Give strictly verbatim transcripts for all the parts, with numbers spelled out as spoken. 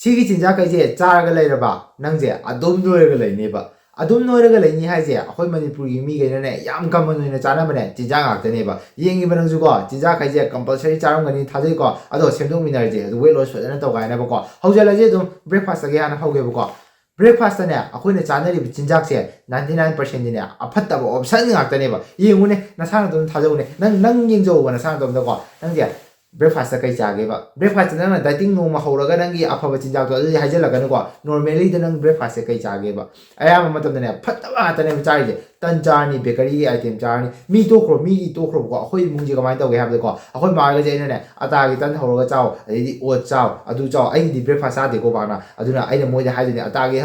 ꯁꯤꯒꯤ ꯆꯤꯟꯖꯥꯛꯈꯩꯁꯦ ꯆꯥꯔꯒ ꯂꯩꯔꯕ ꯅꯪꯁꯦ ꯑꯗꯨꯝ ꯅꯣꯏꯔꯒ ꯂꯩꯅꯦꯕ꯫ ꯑꯗꯨꯝ ꯅꯣꯏꯔꯒ ꯂꯩꯅꯤ ꯍꯥꯏꯁꯦ ꯑꯩꯈꯣꯏ ꯃꯅꯤꯄꯨꯔꯒꯤ ꯃꯤꯈꯩꯅꯅꯦ ꯌꯥꯝ ꯀꯃꯟ ꯑꯣꯏꯅ ꯆꯥꯅꯕꯅꯦ ꯆꯤꯟꯖꯥꯛ ꯉꯥꯛꯇꯅꯦꯕ꯫ ꯌꯦꯡꯉꯤꯕ ꯅꯪꯁꯨꯀꯣ, ꯆꯤꯟꯖꯥꯛꯈꯩꯁꯦ ꯀꯝꯄꯜꯁꯔꯤ ꯆꯥꯔꯝꯒꯅꯤ ꯊꯥꯖꯩꯀꯣ꯫ ꯑꯗꯣ ꯁꯦꯝꯗꯣꯛꯃꯤꯟꯅꯔꯁꯦ, ꯑꯗꯨ ꯋꯦꯠ ꯂꯣꯁ ꯐꯖꯅ ꯇꯧꯒꯥꯏꯅꯕꯀꯣ꯫ ꯍꯧꯖꯤꯜꯂꯁꯦ ꯑꯗꯨꯝ ꯕ꯭ꯔꯦꯛꯐꯥꯁꯇꯒꯤ ꯍꯥꯟꯅ ꯍꯧꯒꯦꯕꯀꯣ꯫ ꯕ꯭ꯔꯦꯛꯐꯥꯁꯇꯅꯦ ꯑꯩꯈꯣꯏꯅ ꯆꯥꯅꯔꯤꯕ ꯆꯤꯟꯖꯥꯛꯁꯦ ꯅꯥꯏꯟꯇꯤ ꯅꯥꯏꯟ ꯄꯥꯔꯁꯦꯟꯗꯤꯅꯦ ꯑꯐꯠꯇꯕ ꯑꯣꯞꯁꯟ ꯉꯥꯛꯇꯅꯦꯕ꯫ ꯌꯦꯡꯉꯨꯅꯦ, ꯅꯁꯥꯅ ꯑꯗꯨꯝ ꯊꯥꯖꯧꯅꯦ꯫ ꯅꯪ ꯅꯪ ꯌꯦꯡꯖꯧꯕ ꯅꯁꯥꯅ ꯑꯗꯨꯝꯗꯀꯣ꯫ ꯅꯪꯁꯦ ꯕ꯭ꯔꯦꯛꯐꯥꯁꯇ ꯀꯩ ꯆꯥꯒꯦꯕ? ꯕ꯭ꯔꯦꯛꯐꯥꯁꯇ ꯅꯪꯅ ꯗꯥꯏꯇꯤꯡ ꯅꯣꯡꯃ ꯍꯧꯔꯒ ꯅꯪꯒꯤ ꯑꯐꯕ ꯆꯤꯟꯖꯥꯛꯇꯣ ꯑꯗꯨꯗꯤ ꯍꯥꯏꯖꯤꯜꯂꯛꯀꯅꯨꯀꯣ꯫ ꯅꯣꯔꯃꯦꯂꯤꯗ ꯅꯪ ꯕ꯭ꯔꯦꯛꯐꯥꯁꯁꯦ ꯀꯩ ꯆꯥꯒꯦꯕ? ꯑꯌꯥꯝꯕ ꯃꯇꯝꯗꯅꯦ ꯐꯠꯇꯕ ꯉꯥꯛꯇꯅꯦꯕ ꯆꯥꯔꯤꯁꯦ꯫ ꯇꯟ ꯆꯥꯔꯅꯤ, ꯕꯦꯀꯔꯤꯒꯤ ꯑꯥꯏꯇꯦꯝ ꯆꯥꯔꯅꯤ꯫ ꯃꯤ ꯇꯣꯛꯈ꯭ꯔꯣ, ꯃꯤꯒꯤ ꯇꯣꯛꯈ꯭ꯔꯣꯕꯀꯣ꯫ ꯑꯩꯈꯣꯏ ꯏꯃꯨꯡꯁꯦ ꯀꯃꯥꯏꯅ ꯇꯧꯒꯦ ꯍꯥꯏꯕꯗꯀꯣ, ꯑꯩꯈꯣꯏ ꯃꯥꯈꯣꯏꯁꯦ ꯑꯩꯅꯅꯦ ꯑꯇꯥꯒꯤ ꯇꯟ ꯍꯧꯔꯒ ꯆꯥꯎ, ꯑꯗꯩꯗꯤ ꯑꯣꯠ ꯆꯥꯎ, ꯑꯗꯨ ꯆꯥꯎ꯫ ꯑꯩꯒꯤꯗꯤ ꯕ꯭ꯔꯦꯛꯐꯥꯁ ꯆꯥꯗꯦꯀꯣ ꯄꯥꯛꯅ꯫ ꯑꯗꯨꯅ ꯑꯩꯅ ꯃꯣꯏꯗ ꯍꯥꯏꯗꯣꯏꯅꯦ, "ꯑꯇꯥꯒꯤ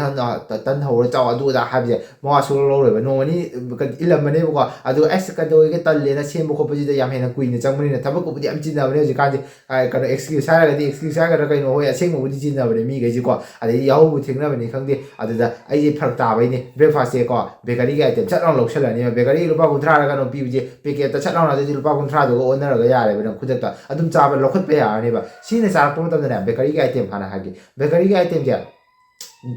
ꯇꯟ, ꯇꯟ ꯍꯧꯔꯒ ꯆꯥꯎ, ꯑꯗꯨ ꯑꯗꯥ" ꯍꯥꯏꯕꯁꯦ ꯃꯋꯥ ꯁꯨꯡꯂꯧ ꯂꯧꯔꯣꯏꯕ꯫ ꯅꯣꯡꯃꯅꯤ ꯏꯜꯂꯝꯕꯅꯦꯕꯀꯣ꯫ ꯑꯗꯨꯒ ꯑꯁ ꯀꯩꯗꯧꯔꯒꯦ, ꯇꯜꯂꯦꯅ ꯁꯦꯝꯕ ꯈꯣꯠꯄꯁꯤꯗ ꯌꯥꯝ ꯍꯦꯟꯅ ꯀꯨꯏꯅ ꯆꯪꯕꯅꯤꯅ꯫ ꯊꯕꯛꯀꯨꯕꯨꯗꯤ ꯌꯥꯝ ꯆꯤꯟꯅꯕꯅꯦ ꯍꯧꯖꯤꯛꯀꯥꯟꯁꯦ꯫ ꯑ, ꯀꯩꯅꯣ, ꯑꯦꯛꯁꯀ꯭ꯌꯨꯁ ꯍꯥꯏꯔꯒꯗꯤ, ꯑꯦꯛꯁꯀ꯭ꯌꯨꯁ ꯍꯥꯏꯒꯗ꯭ꯔꯥ ꯀꯩꯅꯣ, ꯍꯣꯏ, ꯑꯁꯦꯡꯕꯕꯨꯗꯤ ꯆꯤꯟꯅꯕꯅꯦ ꯃꯤꯈꯩꯁꯦꯀꯣ꯫ ꯑꯗꯩꯗꯤ ꯌꯥꯍꯧꯕꯨ ꯊꯦꯡꯅꯕꯅꯤ ꯈꯪꯗꯦ꯫ ꯑꯗꯨꯗ ꯑꯩꯁꯦ ꯐꯔꯛ ꯇꯥꯕꯩꯅꯦ, ꯕ꯭ꯔꯦꯛꯐꯥꯁꯁꯦꯀꯣ, ꯕꯦꯀꯔꯤꯒꯤ ꯑꯥꯏꯇꯦꯝ ꯁꯠ ꯂꯥꯎꯅ ꯂꯧꯁꯜꯂꯅꯦꯕ꯫ ꯕꯦꯀꯔꯤ ꯂꯨꯄꯥ ꯀꯨꯟꯊ꯭ꯔꯥꯔ ꯀꯩꯅꯣ ꯄꯤꯕꯁꯦ, ꯄꯦꯀꯦꯠꯇ ꯁꯠ ꯂꯥꯎꯅ, ꯑꯗꯨꯗꯤ ꯂꯨꯄꯥ ꯀꯨꯟꯊ꯭ꯔꯥꯗꯨꯒ ꯑꯣꯟꯅꯔꯒ ꯌꯥꯔꯦꯕ, ꯅꯪ ꯈꯨꯗꯛꯇ ꯑꯗꯨꯝ ꯆꯥꯕ ꯂꯧꯈꯠꯄ ꯌꯥꯔꯅꯦꯕ꯫ ꯁꯤꯅ ꯆꯥꯔꯛꯄ ꯃꯇꯝꯗꯅꯦ, ꯕꯦꯀꯔꯤꯒꯤ ꯑꯥꯏꯇꯦꯝ ꯍꯥꯟꯅ ꯍꯥꯏꯒꯦ꯫ ꯕꯦꯀꯔꯤꯒꯤ ꯑꯥꯏꯇꯦꯝꯁꯦ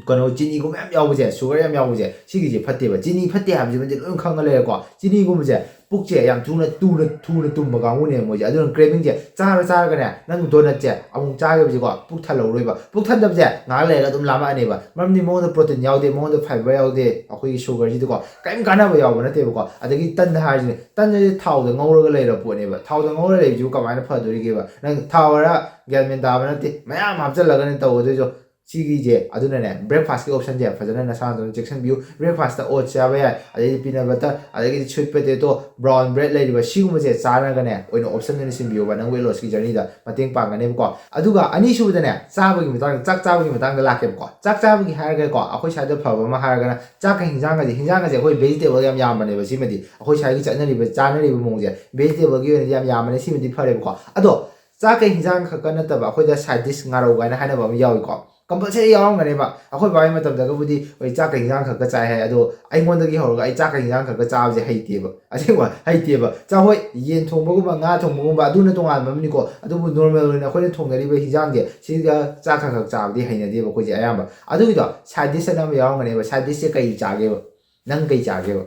ꯀꯩꯅꯣ, ꯆꯤꯅꯤꯒꯨꯝꯕ ꯌꯥꯝ ꯌꯥꯎꯕꯁꯦ, ꯁꯨꯒꯔ ꯌꯥꯝ ꯌꯥꯎꯕꯁꯦ, ꯁꯤꯒꯤꯁꯦ ꯐꯠꯇꯦꯕ꯫ ꯆꯤꯅꯤ ꯐꯠꯇꯦ ꯍꯥꯏꯕꯁꯤꯃꯗꯤ ꯂꯣꯏ ꯈꯪꯉ ꯂꯩꯔꯦꯀꯣ꯫ ꯆꯤꯅꯤꯒꯨꯝꯕꯁꯦ ꯄꯨꯛꯁꯦ ꯌꯥꯝ ꯊꯨꯅ, ꯊꯨꯅ, ꯊꯨꯅ ꯇꯨꯝꯕ ꯀꯥꯡꯕꯨꯅꯦꯕ ꯃꯣꯏꯁꯦ꯫ ꯑꯗꯨꯅ ꯀ꯭ꯔꯦꯚꯤꯡꯁꯦ ꯆꯥꯔ ꯆꯥꯔꯒꯅꯦ, ꯅꯪ ꯗꯣꯅꯠꯁꯦ ꯑꯃꯨꯛ ꯆꯥꯈꯤꯕꯁꯦꯀꯣ, ꯄꯨꯛ ꯊꯜꯍꯧꯔꯣꯏꯕ꯫ ꯄꯨꯛ ꯊꯟꯗꯕꯁꯦ ꯉꯥꯏꯍꯥꯛ ꯂꯩꯔꯒ ꯑꯗꯨꯝ ꯂꯥꯝꯃꯛꯑꯅꯦꯕ꯫ ꯃꯔꯝꯗꯤ ꯃꯉꯣꯟꯗ ꯄ꯭ꯔꯣꯇꯤꯟ ꯌꯥꯎꯗꯦ, ꯃꯉꯣꯟꯗ ꯐꯥꯏꯕꯔ ꯌꯥꯎꯗꯦ, ꯑꯩꯈꯣꯏꯒꯤ ꯁꯨꯒꯔꯁꯤꯗꯤꯀꯣ ꯀꯔꯤꯝ ꯀꯥꯟꯅꯕ ꯌꯥꯎꯕ ꯅꯠꯇꯦꯕꯀꯣ꯫ ꯑꯗꯒꯤ ꯇꯟ ꯍꯥꯏꯔꯤꯁꯤꯅꯦ, ꯇꯟ ꯍꯥꯏꯁꯦ ꯊꯥꯎꯗ ꯉꯧꯔꯒ ꯂꯩꯔꯕ ꯄꯣꯠꯅꯦꯕ꯫ ꯊꯥꯎꯗ ꯉꯧꯔ ꯂꯩꯕꯁꯤꯕꯨ ꯀꯃꯥꯏꯅ ꯐꯗꯣꯔꯤꯒꯦꯕ? ꯅꯪ ꯊꯥꯎ ꯍꯥꯏꯔ ꯒ꯭ꯌꯥꯟ ꯃꯦꯟ ꯇꯥꯕ ꯅꯠꯇꯦ, ꯃꯌꯥꯝ ꯍꯥꯞꯆꯜꯂꯒꯅꯦ ꯇꯧꯒꯗꯣꯏꯁꯨ꯫ ꯁꯤꯒꯤꯁꯦ ꯑꯗꯨꯅꯅꯦ, ꯕ꯭ꯔꯦꯛꯐꯥꯁꯀꯤ ꯑꯣꯞꯁꯟꯁꯦ ꯐꯖꯅ ꯅꯁꯥꯅ ꯑꯗꯨꯝ ꯆꯦꯛꯁꯤꯟꯕꯤꯌꯨ꯫ ꯕ꯭ꯔꯦꯛꯐꯥꯁꯇ ꯑꯣꯠꯁ ꯆꯥꯕ ꯌꯥꯏ, ꯑꯗꯩꯗꯤ ꯄꯤꯅꯠ ꯕꯇꯔ, ꯑꯗꯒꯤꯗꯤ ꯁ꯭ꯋꯤꯠ ꯄꯣꯇꯦꯇꯣ, ꯕ꯭ꯔꯥꯎꯟ ꯕ꯭ꯔꯦꯗ ꯂꯩꯔꯤꯕ ꯁꯤꯒꯨꯝꯕꯁꯦ ꯆꯥꯔꯒꯅꯦ ꯑꯣꯏꯅ ꯑꯣꯞꯁꯟ ꯑꯣꯏꯅ ꯁꯤꯟꯕꯤꯌꯣꯕ, ꯅꯪ ꯋꯦꯠ ꯂꯣꯁꯀꯤ ꯖꯔꯅꯤꯗ ꯃꯇꯦꯡ ꯄꯥꯡꯒꯅꯦꯕꯀꯣ꯫ ꯑꯗꯨꯒ ꯑꯅꯤꯁꯨꯕꯗꯅꯦ, ꯆꯥꯕꯒꯤ ꯃꯇꯥꯡꯗ, ꯆꯥꯛ ꯆꯥꯕꯒꯤ ꯃꯇꯥꯡꯗ ꯂꯥꯛꯀꯦꯕꯀꯣ꯫ ꯆꯥꯛ ꯆꯥꯕꯒꯤ ꯍꯥꯏꯔꯒꯀꯣ, ꯑꯩꯈꯣꯏ ꯁ꯭ꯋꯥꯏꯗ ꯐꯕ ꯑꯃ ꯍꯥꯏꯔꯒꯅ ꯆꯥꯛꯀ ꯍꯤꯟꯖꯥꯡꯒꯁꯦ, ꯍꯤꯟꯖꯥꯡꯒꯁꯦ ꯑꯩꯈꯣꯏ ꯚꯦꯖꯤꯇꯦꯕꯜ ꯌꯥꯝ ꯌꯥꯝꯕꯅꯦꯕ꯫ ꯁꯤꯃꯗꯤ ꯑꯩꯈꯣꯏ ꯁ꯭ꯋꯥꯏꯒꯤ ꯆꯠꯅꯔꯤꯕ, ꯆꯥꯅꯔꯤꯕ ꯃꯑꯣꯡꯁꯦ, ꯚꯦꯖꯤꯇꯦꯕꯜꯒꯤ ꯑꯣꯏꯅꯗꯤ ꯌꯥꯝ ꯌꯥꯝꯕꯅꯦ꯫ ꯁꯤꯃꯗꯤ ꯐꯔꯦꯕꯀꯣ꯫ ꯑꯗꯣ ꯆꯥꯛꯀ ꯍꯤꯟꯖꯥꯡ ꯈꯛꯇ ꯅꯠꯇꯕ ꯑꯩꯈꯣꯏꯗ ꯁꯥꯏꯠ ꯗꯤꯁ, ꯉꯥꯔꯧ ꯀꯥꯏꯅ ꯍꯥꯏꯅꯕ ꯑꯃ ꯌꯥꯎꯏꯀꯣ꯫ ꯀꯝꯄꯜꯁꯔꯤ ꯌꯥꯎꯔꯝꯒꯅꯦꯕ꯫ ꯑꯩꯈꯣꯏ ꯕꯥꯒꯤ ꯃꯇꯝꯗꯒꯕꯨꯗꯤ ꯍꯣꯏ ꯆꯥꯛꯀ ꯍꯤꯟꯖꯥꯡ ꯈꯛꯀ ꯆꯥꯏ ꯍꯥꯏ, ꯑꯗꯣ ꯑꯩꯉꯣꯟꯗꯒꯤ ꯍꯧꯔꯒ ꯑꯩ ꯆꯥꯛꯀ ꯍꯤꯟꯖꯥꯡ ꯈꯛꯀ ꯆꯥꯕꯁꯦ ꯍꯩꯇꯦꯕ, ꯑꯁꯦꯡꯕ ꯍꯩꯇꯦꯕ꯫ ꯆꯥꯛ ꯍꯣꯏ ꯌꯦꯟ ꯊꯣꯡꯕꯒꯨꯝꯕ ꯉꯥ ꯊꯣꯡꯕꯒꯨꯝꯕ ꯑꯗꯨꯅ ꯇꯣꯉꯥꯟꯕ ꯑꯃꯅꯤꯀꯣ, ꯑꯗꯨꯕꯨ ꯅꯣꯔꯃꯦꯜ ꯑꯣꯏꯅ ꯑꯩꯈꯣꯏꯅ ꯊꯣꯡꯅꯔꯤꯕ ꯍꯤꯟꯖꯥꯡꯁꯦ ꯁꯤꯒ ꯆꯥꯛ ꯈꯛ ꯈꯛ ꯆꯥꯕꯗꯤ ꯍꯩꯅꯗꯦꯕ ꯑꯩꯈꯣꯏꯁꯦ ꯑꯌꯥꯝꯕ꯫ ꯑꯗꯨꯒꯤꯗꯣ ꯁꯥꯏꯠ ꯗꯤꯁ ꯑꯅꯝꯕ ꯌꯥꯎꯔꯝꯒꯅꯦꯕ꯫ ꯁꯥꯏꯠ ꯗꯤꯁꯁꯦ ꯀꯩ ꯆꯥꯒꯦꯕ? ꯅꯪ ꯀꯩ ꯆꯥꯒꯦꯕ?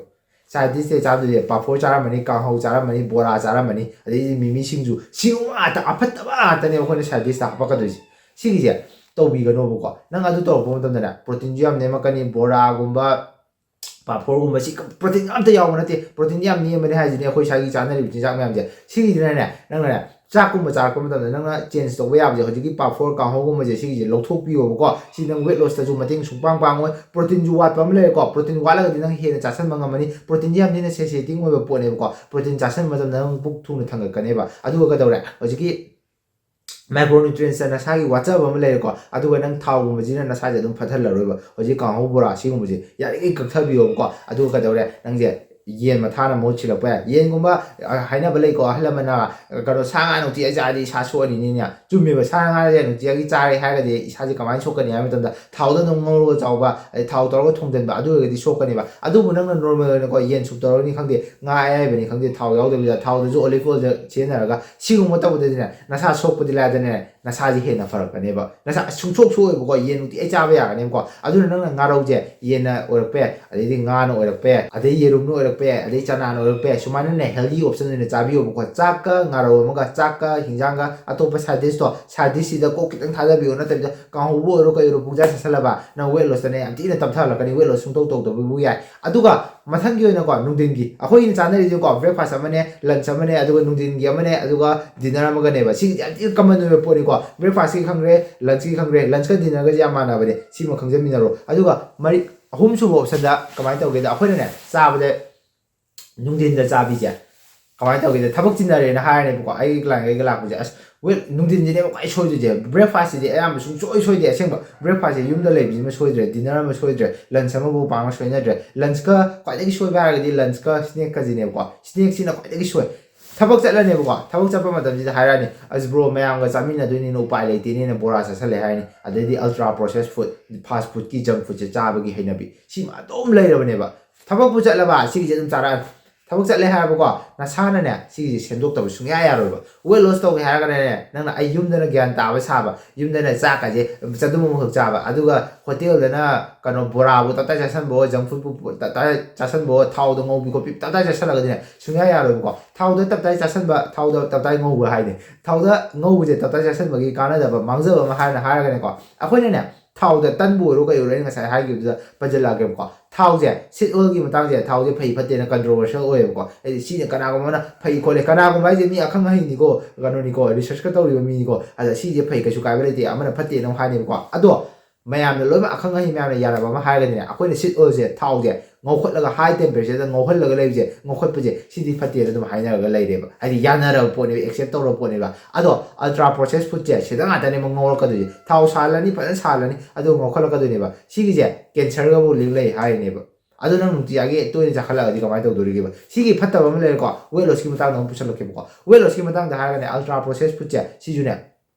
ꯁꯥꯏꯠ ꯗꯤꯁꯇ ꯆꯥꯗꯣꯏꯁꯦ ꯄꯥꯐꯣꯔ ꯆꯥꯔꯝꯃꯅꯤ, ꯀꯥꯡꯍꯧ ꯆꯥꯔꯝꯃꯅꯤ, ꯕꯣꯔꯥ ꯆꯥꯔꯝꯃꯅꯤ, ꯑꯗꯩꯗꯤ ꯃꯤꯃꯤ ꯁꯤꯡꯖꯨ, ꯁꯤꯒꯨꯝꯕ ꯉꯥꯛꯇ, ꯑꯐꯠꯇꯕ ꯉꯥꯛꯇꯅꯦꯕ ꯑꯩꯈꯣꯏꯅ ꯁꯥꯏꯠ ꯗꯤꯁꯇ ꯍꯥꯞꯄꯛꯀꯗꯣꯏꯁꯦ꯫ ꯁꯤꯒꯤꯁꯦ ꯇꯧꯕꯤꯒꯅꯣꯕꯀꯣ꯫ ꯅꯪ ꯑꯗꯨ ꯇꯧꯔꯛꯄ ꯃꯇꯝꯗꯅꯦ ꯄ꯭ꯔꯣꯇꯤꯟꯁꯨ ꯌꯥꯝ ꯅꯦꯝꯃꯛꯀꯅꯤ, ꯕꯣꯔꯥꯒꯨꯝꯕ, ꯄꯥꯐꯣꯔꯒꯨꯝꯕ, ꯁꯤ ꯄ꯭ꯔꯣꯇꯤꯟ ꯑꯝꯇ ꯌꯥꯎꯕ ꯅꯠꯇꯦ꯫ ꯄ꯭ꯔꯣꯇꯤꯟ ꯌꯥꯝ ꯅꯦꯝꯕꯅꯦ ꯍꯥꯏꯁꯤꯅꯦ ꯑꯩꯈꯣꯏ ꯁ꯭ꯋꯥꯏꯒꯤ ꯆꯥꯅꯔꯤꯕ ꯆꯤꯟꯖꯥꯛ ꯃꯌꯥꯝꯁꯦ꯫ ꯁꯤꯒꯤꯁꯤꯅꯅꯦ ꯅꯪꯅꯅꯦ ꯆꯥꯛꯀꯨꯝꯕ ꯆꯥꯔꯛꯄ ꯃꯇꯝꯗ ꯅꯪꯅ ꯆꯦꯟꯖ ꯇꯧꯕ ꯌꯥꯕꯁꯦ ꯍꯧꯖꯤꯛꯀꯤ ꯄꯥꯐꯣꯔ, ꯀꯥꯡꯍꯧꯒꯨꯝꯕꯁꯦ ꯁꯤꯒꯤꯁꯦ ꯂꯧꯊꯣꯛꯄꯤꯌꯣꯕꯀꯣ꯫ ꯁꯤ ꯅꯪ ꯋꯦꯠ ꯂꯣꯁꯇꯁꯨ ꯃꯇꯦꯡ ꯁꯨꯡꯄꯥꯡ ꯄꯥꯡꯉꯣꯏ꯫ ꯄ꯭ꯔꯣꯇꯤꯟꯁꯨ ꯋꯥꯠꯄ ꯑꯃ ꯂꯩꯔꯦꯀꯣ꯫ ꯄ꯭ꯔꯣꯇꯤꯟ ꯋꯥꯠꯂꯒꯗꯤ ꯅꯪ ꯍꯦꯟꯅ ꯆꯥꯁꯟꯕ ꯉꯝꯃꯅꯤ꯫ ꯄ꯭ꯔꯣꯇꯤꯟꯁꯦ ꯌꯥꯝ ꯊꯤꯅ ꯁꯦꯟꯁꯤꯇꯤꯡ ꯑꯣꯏꯕ ꯄꯣꯠꯅꯦꯕꯀꯣ꯫ ꯄ꯭ꯔꯣꯇꯤꯟ ꯆꯥꯁꯟꯕ ꯃꯇꯝꯗ ꯅꯪ ꯄꯨꯛ ꯊꯨꯅ ꯊꯪꯒꯠꯀꯅꯦꯕ꯫ ꯑꯗꯨꯒ ꯀꯩꯗꯧꯔꯦ? ꯍꯧꯖꯤꯛꯀꯤ ꯃꯥꯏꯀ꯭ꯔꯣꯅ꯭ꯌꯨꯇ꯭ꯔꯤꯌꯦꯟꯁꯇ ꯅꯁꯥꯒꯤ ꯋꯥꯠꯆꯕ ꯑꯃ ꯂꯩꯔꯦꯀꯣ꯫ ꯑꯗꯨꯒ ꯅꯪ ꯊꯥꯎꯒꯨꯝꯕꯁꯤꯅ ꯅꯁꯥꯁꯦ ꯑꯗꯨꯝ ꯐꯠꯍꯜꯂꯔꯣꯏꯕ꯫ ꯍꯧꯖꯤꯛ ꯀꯥꯡꯍꯧ, ꯕꯣꯔꯥ ꯁꯤꯒꯨꯝꯕꯁꯦ ꯌꯥꯔꯤꯈꯩ ꯀꯛꯊꯕꯤꯌꯣꯕꯀꯣ꯫ ꯑꯗꯨꯒ ꯀꯩꯗꯧꯔꯦ? ꯅꯪꯁꯦ ꯌꯦꯟ ꯃꯊꯥꯅ ꯃꯍꯨꯠ ꯁꯤꯜꯂꯛꯄ ꯌꯥꯏ꯫ ꯌꯦꯟꯒꯨꯝꯕ, ꯑ, ꯍꯥꯏꯅꯕ ꯂꯩꯀꯣ, ꯑꯍꯜ ꯂꯃꯟꯅ, ꯀꯩꯅꯣ, "ꯁꯥ ꯉꯥ ꯅꯨꯡꯇꯤꯖꯥꯏ ꯆꯥꯔꯗꯤ ꯏꯁꯥ ꯁꯣꯛꯑꯅꯤꯅꯦ"꯫ ꯆꯨꯝꯃꯦꯕ, ꯁꯥ ꯉꯥꯁꯦ ꯅꯨꯡꯇꯤꯖꯥꯏꯒꯤ ꯆꯥꯔꯦ ꯍꯥꯏꯔꯒꯗꯤ ꯏꯁꯥꯁꯦ ꯀꯃꯥꯏꯅ ꯁꯣꯛꯀꯅꯤ ꯍꯥꯏꯕ ꯃꯇꯝꯗ, ꯊꯥꯎꯗ ꯑꯗꯨꯝ ꯉꯧꯔꯒ ꯆꯥꯎꯕ, ꯑꯗꯩ ꯊꯥꯎ ꯇꯧꯔꯒ ꯊꯣꯡꯖꯟꯕ, ꯑꯗꯨ ꯑꯣꯏꯔꯒꯗꯤ ꯁꯣꯛꯀꯅꯦꯕ꯫ ꯑꯗꯨꯕꯨ ꯅꯪꯅ ꯅꯣꯔꯃꯦꯜ ꯑꯣꯏꯅꯀꯣ, ꯌꯦꯟ ꯁꯨꯞ ꯇꯧꯔꯅꯤ ꯈꯪꯗꯦ, ꯉꯥ ꯑꯌꯥꯏꯕꯅꯤ ꯈꯪꯗꯦ, ꯊꯥꯎ ꯌꯥꯎꯗꯕꯤꯗ, ꯊꯥꯎꯗꯁꯨ ꯑꯣꯂꯤꯐ ꯑꯣꯏꯜꯗ ꯁꯤꯖꯤꯟꯅꯔꯒ, ꯁꯤꯒꯨꯝꯕ ꯇꯧꯕꯗꯗꯤꯅꯦ, ꯅꯁꯥ ꯁꯣꯛꯄꯗꯤ ꯂꯥꯏꯗꯅꯦ, ꯅꯁꯥꯁꯦ ꯍꯦꯟꯅ ꯐꯔꯛꯀꯅꯦꯕ꯫ ꯅꯁꯥ ꯁꯨꯡꯁꯣꯛ ꯁꯣꯛꯑꯣꯏꯕꯀꯣ, ꯌꯦꯟ ꯅꯨꯡꯇꯤꯒꯤ ꯆꯥꯕ ꯌꯥꯒꯅꯦꯕꯀꯣ꯫ ꯑꯗꯨꯅ ꯅꯪꯅ ꯉꯥꯔꯧꯁꯦ ꯌꯦꯟꯅ ꯑꯣꯏꯔꯛꯄ ꯌꯥꯏ, ꯑꯗꯩꯗꯤ ꯉꯥꯅ ꯑꯣꯏꯔꯛꯄ ꯌꯥꯏ, ꯑꯗꯩ ꯌꯦꯔꯨꯝꯅ ꯑꯣꯏꯔꯛꯄ ꯌꯥꯏ, ꯑꯗꯩ ꯆꯅꯥꯅ ꯑꯣꯏꯔꯛꯄ ꯌꯥꯏ꯫ ꯁꯨꯃꯥꯏꯅꯅꯦ ꯍꯦꯜꯗꯤ ꯑꯣꯞꯁꯟ ꯑꯣꯏꯅ ꯆꯥꯕꯤꯌꯣꯕꯀꯣ꯫ ꯆꯥꯛꯀ ꯉꯥꯔꯧ ꯑꯃꯒ, ꯆꯥꯛꯀ ꯍꯤꯟꯖꯥꯡꯒ, ꯑꯇꯣꯞꯄ ꯁꯥꯏꯠ ꯗꯤꯁꯇꯣ, ꯁꯥꯏꯠ ꯗꯤꯁꯁꯤꯗ ꯀꯣꯛ ꯈꯤꯇꯪ ꯊꯥꯗꯕꯤꯌꯣ, ꯅꯠꯇꯕꯤꯗ ꯀꯥꯡꯍꯧꯕꯨ ꯑꯣꯏꯔꯣ ꯀꯩ ꯑꯣꯏꯔꯣ ꯄꯨꯡꯆꯥ ꯆꯥꯁꯜꯂꯕ, ꯅꯪ ꯋꯦꯠ ꯂꯣꯁꯇꯅꯦ ꯌꯥꯝ ꯊꯤꯅ ꯇꯞꯊꯍꯜꯂꯛꯀꯅꯤ, ꯋꯦꯠ ꯂꯣꯁ ꯁꯨꯡꯇꯧ ꯇꯧꯗꯕꯕꯨ ꯌꯥꯏ꯫ ꯑꯗꯨꯒ ꯃꯊꯪꯒꯤ ꯑꯣꯏꯅꯀꯣ, ꯅꯨꯡꯊꯤꯟꯒꯤ ꯑꯩꯈꯣꯏꯅ ꯆꯥꯅꯔꯤꯁꯦꯀꯣ, ꯕ꯭ꯔꯦꯛꯐꯥꯁ ꯑꯃꯅꯦ, ꯂꯟꯆ ꯑꯃꯅꯦ, ꯑꯗꯨꯒ ꯅꯨꯡꯊꯤꯟꯒꯤ ꯑꯃꯅꯦ, ꯑꯗꯨꯒ ꯗꯤꯅꯔ ꯑꯃꯒꯅꯦꯕ꯫ ꯁꯤꯒꯤꯗꯤ ꯌꯥꯝ ꯊꯤꯅ ꯀꯃꯟ ꯑꯣꯏꯕ ꯄꯣꯠꯅꯤꯀꯣ꯫ ꯕ꯭ꯔꯦꯛꯐꯥꯁꯀꯤ ꯈꯪꯈ꯭ꯔꯦ, ꯂꯟꯆꯀꯤ ꯈꯪꯈ꯭ꯔꯦ, ꯂꯟꯆꯀ ꯗꯤꯅꯔꯒꯁꯦ ꯌꯥꯝ ꯃꯥꯟꯅꯕꯅꯦ, ꯁꯤꯃ ꯈꯪꯖꯟꯃꯤꯟꯅꯔꯣ꯫ ꯑꯗꯨꯒ ꯃꯔꯤ, ꯑꯍꯨꯝꯁꯨꯕ ꯑꯣꯞꯁꯟꯗ ꯀꯃꯥꯏꯅ ꯇꯧꯒꯦꯗ, ꯑꯩꯈꯣꯏꯅꯅꯦ ꯆꯥꯕꯗ ꯅꯨꯡꯊꯤꯟꯗ ꯆꯥꯕꯤꯁꯦ ꯀꯃꯥꯏꯅ ꯇꯧꯒꯦꯗ, ꯊꯕꯛ ꯆꯤꯟꯅꯔꯦꯅ ꯍꯥꯏꯔꯅꯦꯕꯀꯣ, ꯑꯩꯒꯤ ꯀ꯭ꯂꯥꯏꯟꯈꯩꯒ ꯂꯥꯛꯄꯁꯦ, "ꯑꯁ, ꯋꯦꯠ, ꯅꯨꯡꯊꯤꯟꯁꯤꯅꯦꯕ ꯈ꯭ꯋꯥꯏ ꯁꯣꯏꯗꯣꯏꯁꯦ, ꯕ꯭ꯔꯦꯛꯐꯥꯁꯁꯤꯗꯤ ꯑꯌꯥꯝꯕ ꯁꯨꯡꯁꯣꯏ ꯁꯣꯏꯗꯦ꯫ ꯑꯁꯦꯡꯕ, ꯕ꯭ꯔꯦꯛꯐꯥꯁꯁꯦ ꯌꯨꯝꯗ ꯂꯩꯕꯁꯤꯃ ꯁꯣꯏꯗ꯭ꯔꯦ, ꯗꯤꯅꯔ ꯑꯃ ꯁꯣꯏꯗ꯭ꯔꯦ, ꯂꯟꯆ ꯑꯃꯕꯨ ꯄꯥꯡꯅ ꯁꯣꯏꯅꯗ꯭ꯔꯦ, ꯂꯟꯆꯀ ꯈ꯭ꯋꯥꯏꯗꯒꯤ ꯁꯣꯏꯕ ꯍꯥꯏꯔꯒꯗꯤ ꯂꯟꯆꯀ ꯁ꯭ꯅꯦꯛꯀꯁꯤꯅꯦꯕꯀꯣ, ꯁ꯭ꯅꯦꯛꯁꯤꯅ ꯈ꯭ꯋꯥꯏꯗꯒꯤ ꯁꯣꯏ"꯫ ꯊꯕꯛ ꯆꯠꯂꯅꯦꯕꯀꯣ, ꯊꯕꯛ ꯆꯠꯄ ꯃꯇꯝꯁꯤꯗ ꯍꯥꯏꯔꯛꯑꯅꯤ, "ꯑꯁ ꯕ꯭ꯔꯣ, ꯃꯌꯥꯝꯒ ꯆꯥꯃꯤꯟꯅꯗꯣꯏꯅꯤꯅ ꯎꯄꯥꯏ ꯂꯩꯇꯦꯅꯦꯅ ꯕꯣꯔꯥ ꯆꯥꯁꯜꯂꯦ" ꯍꯥꯏꯔꯅꯤ꯫ ꯑꯗꯩꯗꯤ ꯑꯜꯇ꯭ꯔꯥ ꯄ꯭ꯔꯣꯁꯦꯁ ꯐꯨꯗ, ꯐꯥꯁ ꯐꯨꯗꯀꯤ, ꯖꯪ ꯐꯨꯗꯁꯦ ꯆꯥꯕꯒꯤ ꯍꯩꯅꯕꯤ ꯁꯤꯃ ꯑꯗꯨꯝ ꯂꯩꯔꯕꯅꯦꯕ꯫ ꯊꯕꯛꯄꯨ ꯆꯠꯂꯕ ꯁꯤꯒꯤꯁꯦ ꯑꯗꯨꯝ ꯆꯥꯔꯛꯑꯅꯤ꯫ ꯊꯕꯛ ꯆꯠꯂꯦ ꯍꯥꯏꯔꯕꯀꯣ, ꯅꯁꯥꯅꯅꯦ ꯁꯤꯒꯤꯁꯦ ꯁꯦꯝꯗꯣꯛꯇꯕ ꯁꯨꯡꯌꯥ ꯌꯥꯔꯣꯏꯕ꯫ ꯋꯦꯠ ꯂꯣꯁ ꯇꯧꯒꯦ ꯍꯥꯏꯔꯒꯅꯅꯦ, ꯅꯪꯅ ꯑꯩ ꯌꯨꯝꯗꯅ ꯒ꯭ꯌꯥꯟ ꯇꯥꯕ ꯁꯥꯕ, ꯌꯨꯝꯗꯅ ꯆꯥꯛꯀꯁꯦ ꯆꯗꯨꯝ ꯑꯃꯈꯛ ꯆꯥꯕ, ꯑꯗꯨꯒ ꯍꯣꯇꯦꯜꯗꯅ ꯀꯩꯅꯣ ꯕꯣꯔꯥꯕꯨ ꯇꯞꯇꯥꯏ ꯆꯥꯁꯟꯕꯣ, ꯖꯪ ꯐꯨꯗꯄꯨ ꯇꯞꯇꯥꯏ ꯆꯥꯁꯟꯕꯣ, ꯊꯥꯎꯗ ꯉꯧꯕꯤ ꯈꯣꯠꯄꯤ ꯇꯞꯇꯥꯏ ꯆꯥꯁꯜꯂꯒꯗꯤꯅꯦ ꯁꯨꯡꯌꯥ ꯌꯥꯔꯣꯏꯕꯀꯣ꯫ ꯊꯥꯎꯗ ꯇꯞꯇꯥꯏ ꯆꯥꯁꯟꯕ, ꯊꯥꯎꯗ ꯇꯞꯇꯥꯏ ꯉꯧꯕ ꯍꯥꯏꯅꯤ꯫ ꯊꯥꯎꯗ ꯉꯧꯕꯁꯦ ꯇꯞꯇꯥꯏ ꯆꯥꯁꯟꯕꯒꯤ ꯀꯥꯟꯅꯗꯕ, ꯃꯥꯡꯖꯕ ꯑꯃ ꯍꯥꯏꯔꯅ ꯍꯥꯏꯔꯒꯅꯦꯀꯣ, ꯑꯩꯈꯣꯏꯅꯅꯦ ꯊꯥꯎꯗ ꯇꯟꯕꯨ ꯑꯣꯏꯔꯣ ꯀꯩ ꯑꯣꯏꯔꯣ, ꯑꯩꯅ ꯉꯁꯥꯏ ꯍꯥꯏꯈꯤꯕꯗꯨꯗ, ꯊꯥꯎꯁꯦ, ꯁꯤꯠ ꯑꯣꯏꯜꯒꯤ ꯃꯇꯥꯡꯁꯦ, ꯊꯥꯎꯁꯦ ꯐꯩ ꯐꯠꯇꯦꯅ ꯀꯟꯇ꯭ꯔꯣꯚꯔꯁꯤꯌꯦꯜ ꯑꯣꯏꯌꯦꯕꯀꯣ꯫ ꯍꯥꯏꯗꯤ ꯁꯤꯅ ꯀꯅꯥꯒꯨꯝꯕ ꯑꯃꯅ ꯐꯩ ꯈꯣꯠꯂꯦ, ꯀꯅꯥꯒꯨꯝꯕ ꯍꯥꯏꯁꯦ ꯃꯤ ꯑꯈꯪ ꯑꯍꯩꯅꯤꯀꯣ, ꯀꯩꯅꯣꯅꯤꯀꯣ, ꯔꯤꯁꯔꯁꯀ ꯇꯧꯔꯤꯕ ꯃꯤꯅꯤꯀꯣ꯫ ꯑꯗ ꯁꯤꯁꯦ ꯐꯩ, ꯀꯩꯁꯨ ꯀꯥꯏꯕ ꯂꯩꯇꯦ, ꯑꯃꯅ ꯐꯠꯇꯦꯅ ꯑꯃꯨꯛ ꯍꯥꯏꯅꯦꯕꯀꯣ꯫ ꯑꯗꯣ ꯃꯌꯥꯝꯅ ꯂꯣꯏꯅꯃꯛ ꯑꯈꯪ ꯑꯍꯩ ꯃꯌꯥꯝꯅ ꯌꯥꯅꯕ ꯑꯃ ꯍꯥꯏꯔꯒꯗꯤꯅꯦ, ꯑꯩꯈꯣꯏꯅ ꯁꯤꯠ ꯑꯣꯏꯜꯁꯦ, ꯊꯥꯎꯁꯦ ꯉꯧꯈꯠꯂꯒ, ꯍꯥꯏ ꯇꯦꯝꯄꯔꯦꯆꯔꯗ ꯉꯧꯍꯜꯂꯒ ꯂꯩꯕꯁꯦ, ꯉꯧꯈꯠꯄꯁꯦ, ꯁꯤꯗꯤ ꯐꯠꯇꯦꯅ ꯑꯗꯨꯝ ꯍꯥꯏꯅꯔꯒ ꯂꯩꯔꯦꯕ꯫ ꯍꯥꯏꯗꯤ ꯌꯥꯅꯔꯕ ꯄꯣꯠꯅꯦꯕ, ꯑꯦꯛꯁꯦꯞ ꯇꯧꯔꯕ ꯄꯣꯠꯅꯦꯕ꯫ ꯑꯗꯣ ꯑꯜꯇ꯭ꯔꯥ ꯄ꯭ꯔꯣꯁꯦꯁ ꯐꯨꯗꯁꯦ ꯁꯤꯗ ꯉꯥꯛꯇꯅꯦꯕ ꯉꯧꯔꯛꯀꯗꯣꯏꯁꯦ꯫ ꯊꯥꯎ ꯁꯥꯍꯜꯂꯅꯤ, ꯐꯖꯅ ꯁꯥꯍꯜꯂꯅꯤ, ꯑꯗꯨꯒ ꯉꯧꯈꯠꯂꯛꯀꯗꯣꯏꯅꯦꯕ꯫ ꯁꯤꯒꯤꯁꯦ ꯀꯦꯟꯁꯔꯒꯕꯨ ꯂꯤꯡ ꯂꯩ ꯍꯥꯏꯔꯤꯅꯦꯕ꯫ ꯑꯗꯨ ꯅꯪ ꯅꯨꯡꯇꯤꯖꯥꯒꯤ ꯇꯣꯏꯅ ꯆꯥꯈꯠꯂꯛꯑꯗꯤ ꯀꯃꯥꯏꯅ ꯇꯧꯗꯣꯔꯤꯒꯦꯕ? ꯁꯤꯒꯤ ꯐꯠꯇꯕ ꯑꯃ ꯂꯩꯔꯦꯀꯣ, ꯋꯦꯠ ꯂꯣꯁꯀꯤ ꯃꯇꯥꯡꯗ ꯑꯃꯨꯛ ꯄꯨꯁꯜꯂꯛꯀꯦꯕꯀꯣ꯫ ꯋꯦꯠ ꯂꯣꯁꯀꯤ ꯃꯇꯥꯡꯗ ꯍꯥꯏꯔꯒꯅꯦ, ꯑꯜꯇ꯭ꯔꯥ ꯄ꯭ꯔꯣꯁꯦꯁ ꯐꯨꯗꯁꯦ ꯁꯤꯁꯨꯅꯦ,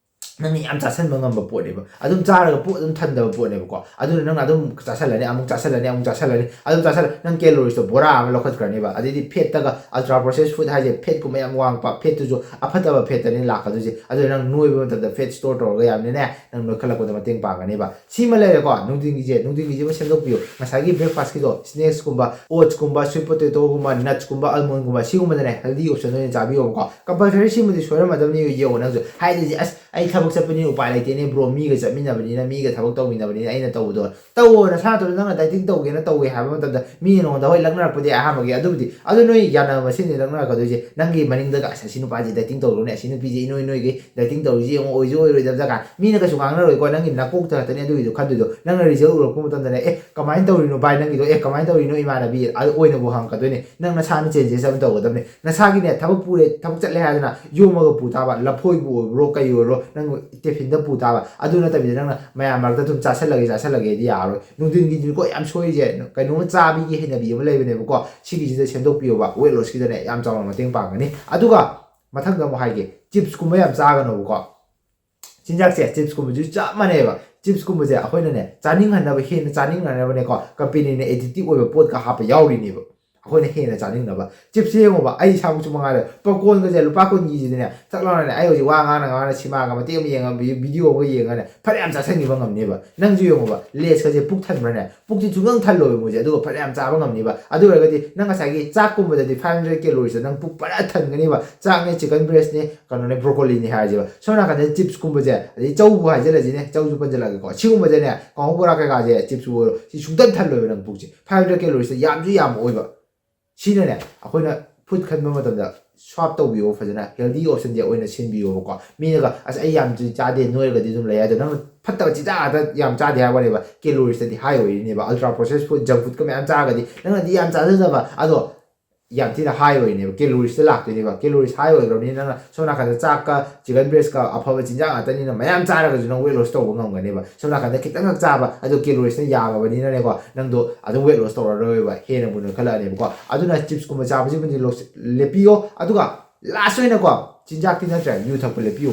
ꯅꯪꯅ ꯌꯥꯝ ꯆꯥꯁꯟꯕ ꯉꯝꯕ ꯄꯣꯠꯅꯦꯕ꯫ ꯑꯗꯨꯝ ꯆꯥꯔꯒ ꯄꯨꯛ ꯑꯗꯨꯝ ꯊꯟꯗꯕ ꯄꯣꯠꯅꯦꯕꯀꯣ꯫ ꯑꯗꯨꯅ ꯅꯪ ꯑꯗꯨꯝ ꯆꯥꯁꯜꯂꯅꯤ, ꯑꯃꯨꯛ ꯆꯥꯁꯜꯂꯅꯤ, ꯑꯃꯨꯛ ꯆꯥꯁꯜꯂꯅꯤ, ꯑꯗꯨꯝ ꯆꯥꯁꯜꯂ, ꯅꯪ ꯀꯦꯂꯣꯔꯤꯁꯇꯣ ꯕꯣꯔꯥ ꯑꯃ ꯂꯧꯈꯠꯈ꯭ꯔꯅꯦꯕ꯫ ꯑꯗꯩꯗꯤ ꯐꯦꯠꯇꯒ, ꯑꯜꯇ꯭ꯔꯥ ꯄ꯭ꯔꯣꯁꯦꯁ ꯐꯨꯗ ꯍꯥꯏꯁꯦ ꯐꯦꯠꯀꯨꯝꯕ ꯌꯥꯝ ꯋꯥꯡꯕ, ꯐꯦꯠꯇꯨꯁꯨ ꯑꯐꯠꯇꯕ ꯐꯦꯠꯇꯅꯤ ꯂꯥꯛꯀꯗꯣꯏꯁꯦ꯫ ꯑꯗꯨꯅ ꯅꯪ ꯅꯣꯏꯕ ꯃꯇꯝꯗ ꯐꯦꯠ ꯁ꯭ꯇꯣꯔ ꯇꯧꯔꯒ ꯌꯥꯝꯅꯅꯦ, ꯅꯪ ꯅꯣꯏꯈꯠꯂꯛꯄꯗ ꯃꯇꯦꯡ ꯄꯥꯡꯒꯅꯦꯕ꯫ ꯁꯤꯃ ꯂꯩꯔꯦꯀꯣ, ꯅꯨꯡꯊꯤꯟꯒꯤꯁꯦ, ꯅꯨꯡꯊꯤꯟꯒꯤꯁꯤꯃ ꯁꯦꯝꯗꯣꯛꯄꯤꯌꯨ꯫ ꯉꯁꯥꯏꯒꯤ ꯕ꯭ꯔꯦꯛꯐꯥꯁꯀꯤꯗꯣ, ꯁ꯭ꯅꯦꯛꯁꯀꯨꯝꯕ, ꯑꯣꯠꯁꯀꯨꯝꯕ, ꯁ꯭ꯋꯤꯠ ꯄꯣꯇꯦꯇꯣꯒꯨꯝꯕ, ꯅꯠꯁꯀꯨꯝꯕ, ꯑꯜꯃꯣꯟꯒꯨꯝꯕ, ꯁꯤꯒꯨꯝꯕꯗꯅꯦ ꯍꯦꯜꯗꯤ ꯑꯣꯞꯁꯟ ꯑꯣꯏꯅ ꯆꯥꯕꯤꯌꯣꯕꯀꯣ꯫ ꯀꯝꯄꯜꯁꯔꯤ ꯁꯤꯃꯗꯤ ꯁꯣꯏꯔꯝꯃꯗꯕꯅꯤ ꯌꯦꯡꯉꯣ ꯅꯪꯁꯨ꯫ ꯍꯥꯏꯗꯤ ꯑꯁ, ꯑꯩ ꯊꯕꯛ ꯆꯠꯄꯅꯤꯅ ꯎꯄꯥꯏ ꯂꯩꯇꯦꯅꯦ ꯕ꯭ꯔꯣ, ꯃꯤꯒ ꯆꯠꯃꯤꯟꯅꯕꯅꯤꯅ, ꯃꯤꯒ ꯊꯕꯛ ꯇꯧꯃꯤꯟꯅꯕꯅꯤꯅ ꯑꯩꯅ ꯇꯧꯕꯗꯣ ꯇꯧꯋꯣ꯫ ꯅꯁꯥ ꯅꯇꯣꯝꯇ ꯅꯪꯅ ꯗꯥꯏꯇꯤꯡ ꯇꯧꯒꯦꯅ ꯇꯧꯋꯦ ꯍꯥꯏꯕ ꯃꯇꯝꯗ ꯃꯤꯅ ꯅꯉꯣꯟꯗ, ꯍꯣꯏ, ꯂꯛꯅꯔꯛꯄꯗꯤ ꯑꯍꯥꯟꯕꯒꯤ, ꯑꯗꯨꯕꯨꯗꯤ, ꯑꯗꯨ ꯅꯣꯏ ꯌꯥꯅꯕ ꯃꯁꯦꯟꯅꯤ ꯂꯛꯅꯔꯛꯀꯗꯣꯏꯁꯦ꯫ ꯅꯪꯒꯤ ꯃꯅꯤꯡꯗꯒ, "ꯑꯁ, ꯑꯁꯤ ꯅꯨꯄꯥꯁꯤ ꯗꯥꯏꯇꯤꯡ ꯇꯧꯔꯨꯅꯦ, ꯑꯁꯤ ꯅꯨꯄꯤꯁꯤ ꯏꯅꯣꯏ ꯅꯣꯏꯒꯩ ꯗꯥꯏꯇꯤꯡ ꯇꯧꯔꯤꯁꯤ ꯌꯦꯡꯉꯣ, ꯑꯣꯏꯁꯨ ꯑꯣꯏꯔꯣꯏꯗꯕꯗ" ꯀꯥꯏꯅ ꯃꯤꯅ ꯀꯩꯁꯨ ꯉꯥꯡꯅꯔꯣꯏꯀꯣ꯫ ꯅꯪꯒꯤ ꯅꯀꯣꯛꯇ ꯈꯛꯇꯅꯦ ꯑꯗꯨꯒꯤꯗꯣ ꯈꯟꯗꯣꯏꯗꯣ꯫ ꯅꯪꯅ ꯔꯤꯖꯜ ꯎꯔꯛꯄ ꯃꯇꯝꯗꯅꯦ, "ꯑꯦ, ꯀꯃꯥꯏꯅ ꯇꯧꯔꯤꯅꯣ ꯚꯥꯏ ꯅꯪꯒꯤꯗꯣ? ꯑꯦ, ꯀꯃꯥꯏꯅ ꯇꯧꯔꯤꯅꯣ ꯏꯃꯥꯟꯅꯕꯤ?" ꯑꯗꯨ ꯑꯣꯏꯅꯕꯨ ꯍꯪꯉꯛꯀꯗꯣꯏꯅꯦ꯫ ꯅꯪ ꯅꯁꯥꯅ ꯆꯦꯟꯖꯦꯁ ꯑꯃ ꯇꯧꯒꯗꯕꯅꯦ꯫ ꯅꯁꯥꯒꯤꯅꯦ, ꯊꯕꯛ ꯄꯨꯔꯦ, ꯊꯕꯛ ꯆꯠꯂꯦ ꯍꯥꯏꯗꯅ ꯌꯣꯝꯃꯒ ꯄꯨ ꯇꯥꯕ꯫ ꯂꯐꯣꯏꯕꯨ ꯑꯣꯏꯕ꯭ꯔꯣ, ꯀꯩ ꯑꯣꯏꯔꯣ, ꯅꯪ ꯇꯤꯐꯤꯟꯗ ꯄꯨ ꯇꯥꯕ꯫ ꯑꯗꯨ ꯅꯠꯇꯕꯤꯗ ꯅꯪꯅ ꯃꯌꯥꯝ ꯃꯔꯛꯇ ꯑꯗꯨꯝ ꯆꯥꯁꯜꯂꯒꯦ ꯆꯥꯁꯜꯂꯒꯦꯗꯤ ꯌꯥꯔꯣꯏ꯫ ꯅꯨꯡꯊꯤꯟꯒꯤꯗꯤꯀꯣ ꯌꯥꯝ ꯁꯣꯏꯔꯤꯁꯦ, ꯀꯩꯅꯣꯝꯃ ꯆꯥꯕꯤꯒꯤ ꯍꯩꯅꯕꯤ ꯑꯃ ꯂꯩꯕꯅꯦꯕꯀꯣ꯫ ꯁꯤꯒꯤꯁꯤꯗ ꯁꯦꯝꯗꯣꯛꯄꯤꯌꯣꯕ, ꯋꯦꯠ ꯂꯣꯁꯀꯤꯗꯅꯦ ꯌꯥꯝ ꯆꯥꯎꯅ ꯃꯇꯦꯡ ꯄꯥꯡꯒꯅꯤ꯫ ꯑꯗꯨꯒ ꯃꯊꯪꯗ ꯑꯃꯨꯛ ꯍꯥꯏꯒꯦ, ꯆꯤꯞꯁꯀꯨꯝꯕ ꯌꯥꯝ ꯆꯥꯒꯅꯣꯕꯀꯣ꯫ ꯆꯤꯟꯖꯥꯛꯁꯦ, ꯆꯤꯞꯁꯀꯨꯝꯕꯁꯨ ꯆꯞ ꯃꯥꯟꯅꯩꯕ꯫ ꯆꯤꯞꯁꯀꯨꯝꯕꯁꯦ ꯑꯩꯈꯣꯏꯅꯅꯦ ꯆꯥꯅꯤꯡꯍꯟꯅꯕ, ꯍꯦꯟꯅ ꯆꯥꯅꯤꯡꯍꯟꯅꯕꯅꯦꯀꯣ, ꯀꯝꯄꯦꯅꯤꯅ ꯑꯦꯗꯤꯛꯇꯤꯞ ꯑꯣꯏꯕ ꯄꯣꯠꯀ ꯍꯥꯞꯄ ꯌꯥꯎꯔꯤꯅꯦꯕ꯫ ꯑꯩꯈꯣꯏꯅ ꯍꯦꯟꯅ ꯆꯥꯅꯤꯡꯅꯕ꯫ ꯆꯤꯞꯁꯁꯦ ꯌꯦꯡꯉꯣꯕ, ꯑꯩ ꯏꯁꯥꯃꯛꯁꯨ ꯃꯉꯥꯏꯔꯦ, ꯄꯞꯀꯣꯔꯟꯒꯁꯦ ꯂꯨꯄꯥ ꯀꯨꯟꯒꯤꯁꯤꯗꯤꯅꯦ ꯊꯛ ꯂꯥꯎꯅꯅꯦ꯫ ꯑꯩ ꯍꯧꯖꯤꯛ ꯋꯥ ꯉꯥꯡꯅ ꯉꯥꯡꯅ ꯁꯤꯃꯥꯒ ꯃꯇꯦꯛ ꯑꯃ ꯌꯦꯡꯉ, ꯚꯤ-, ꯚꯤꯗꯤꯑꯣ ꯑꯃꯒ ꯌꯦꯡꯉꯒꯅꯦ ꯐꯅꯌꯥꯝ ꯆꯥꯁꯤꯟꯈꯤꯕ ꯉꯝꯅꯦꯕ꯫ ꯅꯪꯁꯨ ꯌꯦꯡꯉꯣꯕ, ꯂꯦꯁꯀꯁꯦ ꯄꯨꯛ ꯊꯟꯕ꯭ꯔꯅꯦ? ꯄꯨꯛꯇꯤ ꯁꯨꯡꯊꯟ ꯊꯜꯂꯣꯏꯕ ꯃꯣꯏꯁꯦ, ꯑꯗꯨꯒ ꯐꯅꯌꯥꯝ ꯆꯥꯕ ꯉꯝꯅꯤꯕ꯫ ꯑꯗꯨ ꯑꯣꯏꯔꯒꯗꯤ ꯅꯪ ꯉꯁꯥꯏꯒꯤ ꯆꯥꯛꯀꯨꯝꯕꯗꯗꯤ five hundred calories ꯅꯪ ꯄꯨꯛ ꯐꯖꯅ ꯊꯟꯒꯅꯤꯕ꯫ ꯆꯥꯛꯅꯦ, chicken breastꯅꯦ, ꯀꯩꯅꯣꯅꯦ, broccoliꯅꯦ ꯍꯥꯏꯔꯁꯦꯕ꯫ ꯁꯣꯝ ꯅꯥꯀꯟꯗ ꯆꯤꯞꯁꯀꯨꯝꯕꯁꯦ, ꯑꯗꯩ ꯆꯧꯕꯨ ꯍꯥꯏꯖꯜꯂꯁꯤꯅꯦ, ꯆꯧꯁꯨ ꯄꯟꯖꯜꯂꯛꯑꯒꯦꯀꯣ꯫ ꯁꯤꯒꯨꯝꯕꯁꯦꯅꯦ, ꯀꯥꯡꯍꯧ ꯕꯣꯔꯥ ꯀꯩꯀꯥꯁꯦ, ꯆꯤꯞꯁꯄꯨ ꯑꯣꯏꯔꯣ, ꯁꯤ ꯁꯨꯡꯊꯟ ꯊꯜꯂꯣꯏꯕ ꯅꯪ ꯄꯨꯛꯁꯦ꯫ Five hundred calories ꯌꯥꯝꯁꯨ ꯌꯥꯝ ꯑꯣꯏꯕ꯫ ꯁꯤꯅꯅꯦ ꯑꯩꯈꯣꯏꯅ ꯐꯨꯗ ꯈꯟꯕ ꯃꯇꯝꯗ ꯁ꯭ꯋꯥꯞ ꯇꯧꯕꯤꯌꯣ, ꯐꯖꯅ healthy optionꯁꯦ ꯑꯣꯏꯅ ꯁꯤꯟꯕꯤꯌꯣꯕꯀꯣ꯫ ꯃꯤꯅꯒ "ꯑꯁ, ꯑꯩ ꯌꯥꯝ ꯆꯥꯗꯦ, ꯅꯣꯏꯔꯒꯗꯤ ꯑꯗꯨꯝ ꯂꯩ" ꯍꯥꯏꯗꯣ, ꯅꯪꯅ ꯐꯠꯇꯕ ꯆꯤꯟꯖꯥꯛ ꯉꯥꯛꯇ ꯌꯥꯝ ꯆꯥꯗꯦ ꯍꯥꯏꯕ ꯋꯥꯅꯦꯕ, calories ꯇꯗꯤ high ꯑꯣꯏꯔꯤꯅꯦꯕ꯫ Ultra processed food, junk food ꯀ ꯃꯌꯥꯝ ꯆꯥꯔꯒꯗꯤ ꯅꯪꯅꯗꯤ ꯌꯥꯝ ꯆꯥꯖꯗꯕ, ꯑꯗꯣ ꯌꯥꯝ ꯊꯤꯅ high ꯑꯣꯏꯅꯦꯕ, calories ꯇ ꯂꯥꯛꯇꯣꯏꯅꯦꯕ꯫ Calories high ꯑꯣꯏꯈ꯭ꯔꯕꯅꯤꯅ ꯅꯪꯅ ꯁꯣꯝ ꯅꯥꯀꯟꯗ ꯆꯥꯛꯀ chicken breastꯀ ꯑꯐꯕ ꯆꯤꯟꯖꯥꯛ ꯉꯥꯛꯇꯅꯤꯅ ꯃꯌꯥꯝ ꯆꯥꯔꯒꯁꯨ ꯅꯪ weight loss ꯇꯧꯕ ꯉꯝꯒꯅꯦꯕ꯫ ꯁꯣꯝ ꯅꯥꯀꯟꯗ ꯈꯤꯇꯪꯈꯛ ꯆꯥꯕ, ꯑꯗꯣ calories ꯅ ꯌꯥꯝꯃꯕꯅꯤꯅꯅꯦꯀꯣ, ꯅꯪꯗꯣ ꯑꯗꯨꯝ weight loss ꯇꯧꯔꯔꯣꯏꯕ, ꯍꯦꯟꯅꯕꯨ ꯅꯣꯏꯈꯠꯂꯛꯑꯅꯦꯕꯀꯣ꯫ ꯑꯗꯨꯅ ꯆꯤꯞꯁꯀꯨꯝꯕ ꯆꯥꯕꯁꯤꯃꯗꯤ ꯂꯣꯛꯁ-, ꯂꯦꯞꯄꯤꯌꯣ꯫ ꯑꯗꯨꯒ last ꯑꯣꯏꯅꯀꯣ, ꯆꯤꯟꯖꯥꯛꯇꯤ ꯅꯠꯇ꯭ꯔꯦ, ꯌꯨ ꯊꯛꯄ ꯂꯦꯞꯄꯤꯌꯣ꯫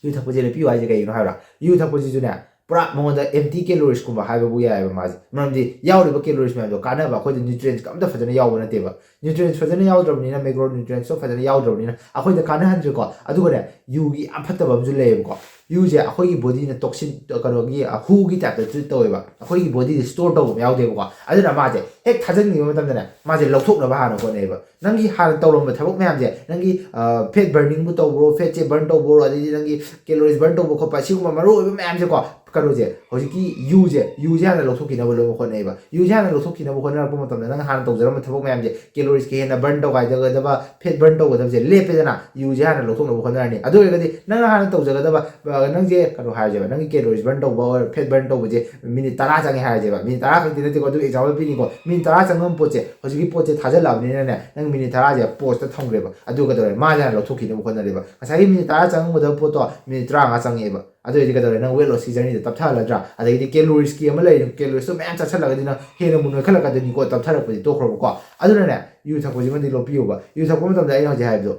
ꯌꯨ ꯊꯛꯄꯁꯦ ꯂꯦꯞꯄꯤꯌꯨ ꯍꯥꯏꯁꯦ ꯀꯩꯒꯤꯅꯣ ꯍꯥꯏꯕ꯭ꯔꯥ? ꯌꯨ ꯊꯛꯄꯁꯤꯁꯨꯅꯦ, ꯄꯨꯔꯥ ꯃꯉꯣꯟꯗ empty calories ꯀꯨꯝꯕ ꯍꯥꯏꯕꯕꯨ ꯌꯥꯏꯑꯕ ꯃꯥꯁꯦ꯫ ꯃꯔꯝꯗꯤ ꯌꯥꯎꯔꯤꯕ calories ꯃꯌꯥꯝꯗꯣ ꯀꯥꯟꯅꯕ ꯑꯩꯈꯣꯏꯗ nutrients ꯀ ꯑꯝꯇ ꯐꯖꯅ ꯌꯥꯎꯕ ꯅꯠꯇꯦꯕ꯫ Nutrients ꯐꯖꯅ ꯌꯥꯎꯗ꯭ꯔꯕꯅꯤꯅ, macronutrients ꯇꯣ ꯐꯖꯅ ꯌꯥꯎꯗ꯭ꯔꯕꯅꯤꯅ ꯑꯩꯈꯣꯏꯗ ꯀꯥꯟꯅꯍꯟꯗ꯭ꯔꯦꯀꯣ꯫ ꯑꯗꯨꯒꯅꯦ, ꯌꯨꯒꯤ ꯌꯥꯝ ꯐꯠꯇꯕ ꯑꯃꯁꯨ ꯂꯩꯌꯦꯕꯀꯣ꯫ ꯌꯨꯁꯦ ꯑꯩꯈꯣꯏꯒꯤ body ꯅ toxin, ꯀꯩꯅꯣꯒꯤ, ꯑ, ꯍꯨꯒꯤ type ꯇ treat ꯇꯧꯋꯦꯕ꯫ ꯑꯩꯈꯣꯏꯒꯤ body ꯗ store ꯇꯧꯕ ꯑꯃ ꯌꯥꯎꯗꯦꯕꯀꯣ꯫ ꯑꯗꯨꯅ ꯃꯥꯁꯦ ꯍꯦꯛ ꯊꯥꯖꯤꯟꯈꯤꯕ ꯃꯇꯝꯗꯅꯦ, ꯃꯥꯁꯦ ꯂꯧꯊꯣꯛꯅꯕ ꯍꯥꯟꯅ ꯍꯣꯠꯅꯩꯌꯦꯕ꯫ ꯅꯪꯒꯤ ꯍꯥꯟꯅ ꯇꯧꯔꯝꯕ ꯊꯕꯛ ꯃꯌꯥꯝꯁꯦ, ꯅꯪꯒꯤ, ꯑ, fat burning ꯕꯨ ꯇꯧꯕ꯭ꯔꯣ, fat ꯁꯦ burn ꯇꯧꯕ꯭ꯔꯣ, ꯑꯗꯩꯗꯤ ꯅꯪꯒꯤ calories burn ꯇꯧꯕ ꯈꯣꯠꯄ, ꯁꯤꯒꯨꯝꯕ ꯃꯔꯨ ꯑꯣꯏꯕ ꯃꯌꯥꯝꯁꯦꯀꯣ, ꯀꯩꯅꯣꯁꯦ, ꯍꯧꯖꯤꯛꯀꯤ ꯌꯨꯁꯦ, ꯌꯨꯁꯦ ꯍꯥꯟꯅ ꯂꯧꯊꯣꯛꯈꯤꯅꯕ ꯂꯣꯏꯅ ꯍꯣꯠꯅꯩꯕ꯫ ꯌꯨꯁꯦ ꯍꯥꯟꯅ ꯂꯧꯊꯣꯛꯈꯤꯅꯕ ꯍꯣꯠꯅꯔꯛꯄ ꯃꯇꯝꯗ ꯅꯪ ꯍꯥꯟꯅ ꯇꯧꯖꯔꯝꯕ ꯊꯕꯛ ꯃꯌꯥꯝꯁꯦ, calories ꯀ ꯍꯦꯟꯅ burn ꯇꯧꯒꯥꯏꯒꯗꯕ, fat burn ꯇꯧꯒꯗꯕꯁꯦ ꯂꯦꯞꯄꯦꯗꯅ, ꯌꯨꯁꯦ ꯍꯥꯟꯅ ꯂꯧꯊꯣꯛꯅꯕ ꯍꯣꯠꯅꯔꯅꯤ꯫ ꯑꯗꯨ ꯑꯣꯏꯔꯒꯗꯤ ꯅꯪꯅ ꯍꯥꯟꯅ ꯇꯧꯖꯒꯗꯕ, ꯑ, ꯅꯪꯁꯦ ꯀꯩꯅꯣ ꯍꯥꯏꯔꯁꯦꯕ, ꯅꯪꯒꯤ calories burn ꯇꯧꯕ ꯑꯣꯏꯔꯣ, fat burn ꯇꯧꯕꯁꯦ ꯃꯤꯅꯤꯠ ꯇꯔꯥ ꯆꯪꯉꯦ ꯍꯥꯏꯔꯁꯦꯕ, ꯃꯤꯅꯤꯠ ꯇꯔꯥ ꯈꯛꯇꯤ ꯅꯠꯇꯦꯀꯣ, ꯑꯗꯨ example ꯄꯤꯅꯤꯀꯣ, ꯃꯤꯅꯤꯠ ꯇꯔꯥ ꯆꯪꯉꯝꯕ ꯄꯣꯠꯁꯦ, ꯍꯧꯖꯤꯛꯀꯤ ꯄꯣꯠꯁꯦ ꯊꯥꯖꯤꯜꯂꯛꯑꯕꯅꯤꯅꯅꯦ, ꯅꯪ ꯃꯤꯅꯤꯠ ꯇꯔꯥꯁꯦ pause ꯇ ꯊꯝꯈ꯭ꯔꯦꯕ꯫ ꯑꯗꯨ ꯀꯩꯗꯧꯔꯦ? ꯃꯥꯁꯦ ꯍꯥꯟꯅ ꯂꯧꯊꯣꯛꯈꯤꯅꯕ ꯍꯣꯠꯅꯔꯦꯕ꯫ ꯉꯁꯥꯏꯒꯤ ꯃꯤꯅꯤꯠ ꯇꯔꯥ ꯆꯪꯉꯝꯒꯗꯕ ꯄꯣꯠꯇꯣ ꯃꯤꯅꯤꯠ ꯇꯔꯥꯃꯉꯥ ꯆꯪꯉꯛꯑꯦꯕ꯫ ꯑꯗꯨ ꯑꯣꯏꯔꯗꯤ ꯀꯩꯗꯧꯔꯦ? ꯅꯪ weight loss ꯀꯤ journey ꯗ ꯇꯞꯊꯍꯜꯂꯗ꯭ꯔꯥ? ꯑꯗꯒꯤꯗꯤ calories ꯀꯤ ꯑꯃ ꯂꯩꯔꯤ, calories ꯇꯣ ꯃꯌꯥꯝ ꯆꯥꯁꯤꯜꯂꯒꯗꯤ ꯅꯪ ꯍꯦꯟꯅ ꯑꯃꯨꯛ ꯅꯣꯏꯈꯠꯂꯛꯀꯗꯣꯏꯅꯤꯀꯣ, ꯇꯞꯊꯔꯛꯄꯗꯤ ꯇꯣꯛꯈ꯭ꯔꯣꯕꯀꯣ꯫ ꯑꯗꯨꯅꯅꯦ, ꯌꯨ ꯊꯛꯄꯁꯤꯃꯗꯤ ꯂꯣꯞꯄꯤꯌꯣꯕ꯫ ꯌꯨ ꯊꯛꯄ ꯃꯇꯝꯗ ꯑꯩꯅ ꯍꯧꯖꯤꯛ ꯍꯥꯏꯕꯗꯣ,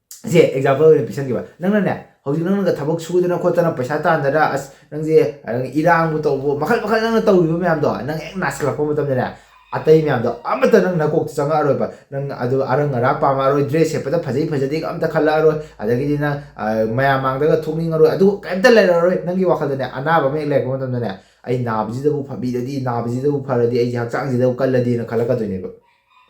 ꯁꯦ example ꯑꯣꯏꯅ ꯄꯤꯁꯟꯈꯤꯕ꯫ ꯅꯪꯅꯅꯦ, ꯍꯧꯖꯤꯛ ꯅꯪꯅꯒ ꯊꯕꯛ ꯁꯨꯗꯅ ꯈꯣꯠꯇꯅ ꯄꯩꯁꯥ ꯇꯥꯟꯗꯅ, ꯑꯁ, ꯅꯪꯁꯦ, ꯑ, ꯏꯔꯥꯡꯕꯨ ꯇꯧꯕ, ꯃꯈꯜ ꯃꯈꯜ ꯅꯪꯅ ꯇꯧꯔꯤꯕ ꯃꯌꯥꯝꯗꯣ, ꯅꯪ ꯍꯦꯛ ꯅꯥꯁꯤꯜꯂꯛꯄ ꯃꯇꯝꯗꯅꯦ, ꯑꯇꯩ ꯃꯌꯥꯝꯗꯣ ꯑꯃꯠꯇ ꯅꯪ ꯅꯀꯣꯛꯇ ꯆꯪꯉꯛꯑꯔꯣꯏꯕ꯫ ꯅꯪ ꯑꯗꯨ ꯑꯔꯪ ꯑꯔꯥꯛ ꯄꯥꯝꯃꯛꯑꯔꯣꯏ, dress ꯁꯦꯠꯄꯗ ꯐꯖꯩ ꯐꯖꯗꯦꯒ ꯑꯝꯇ ꯈꯜꯂꯛꯑꯔꯣꯏ, ꯑꯗꯒꯤꯗꯤ ꯅꯪ, ꯑ, ꯃꯌꯥꯝ ꯃꯥꯡꯗꯒ ꯊꯣꯛꯅꯤꯡꯉꯔꯣꯏ, ꯑꯗꯨ ꯀꯩꯝꯇ ꯂꯩꯔꯛꯑꯔꯣꯏ꯫ ꯅꯪꯒꯤ ꯋꯥꯈꯜꯗꯅꯦ, ꯑꯅꯥꯕ ꯑꯃ ꯍꯦꯛ ꯂꯩꯔꯛꯄ ꯃꯇꯝꯗꯅꯦ, "ꯑꯩ ꯅꯥꯕꯁꯤꯗꯕꯨ ꯐꯕꯤꯔꯗꯤ, ꯅꯥꯕꯁꯤꯗꯕꯨ ꯐꯔꯗꯤ, ꯑꯩꯁꯦ ꯍꯛꯆꯥꯡꯁꯤꯗꯕꯨ ꯀꯜꯂꯗꯤꯅ" ꯈꯜꯂꯛꯀꯗꯣꯏꯅꯦꯕ꯫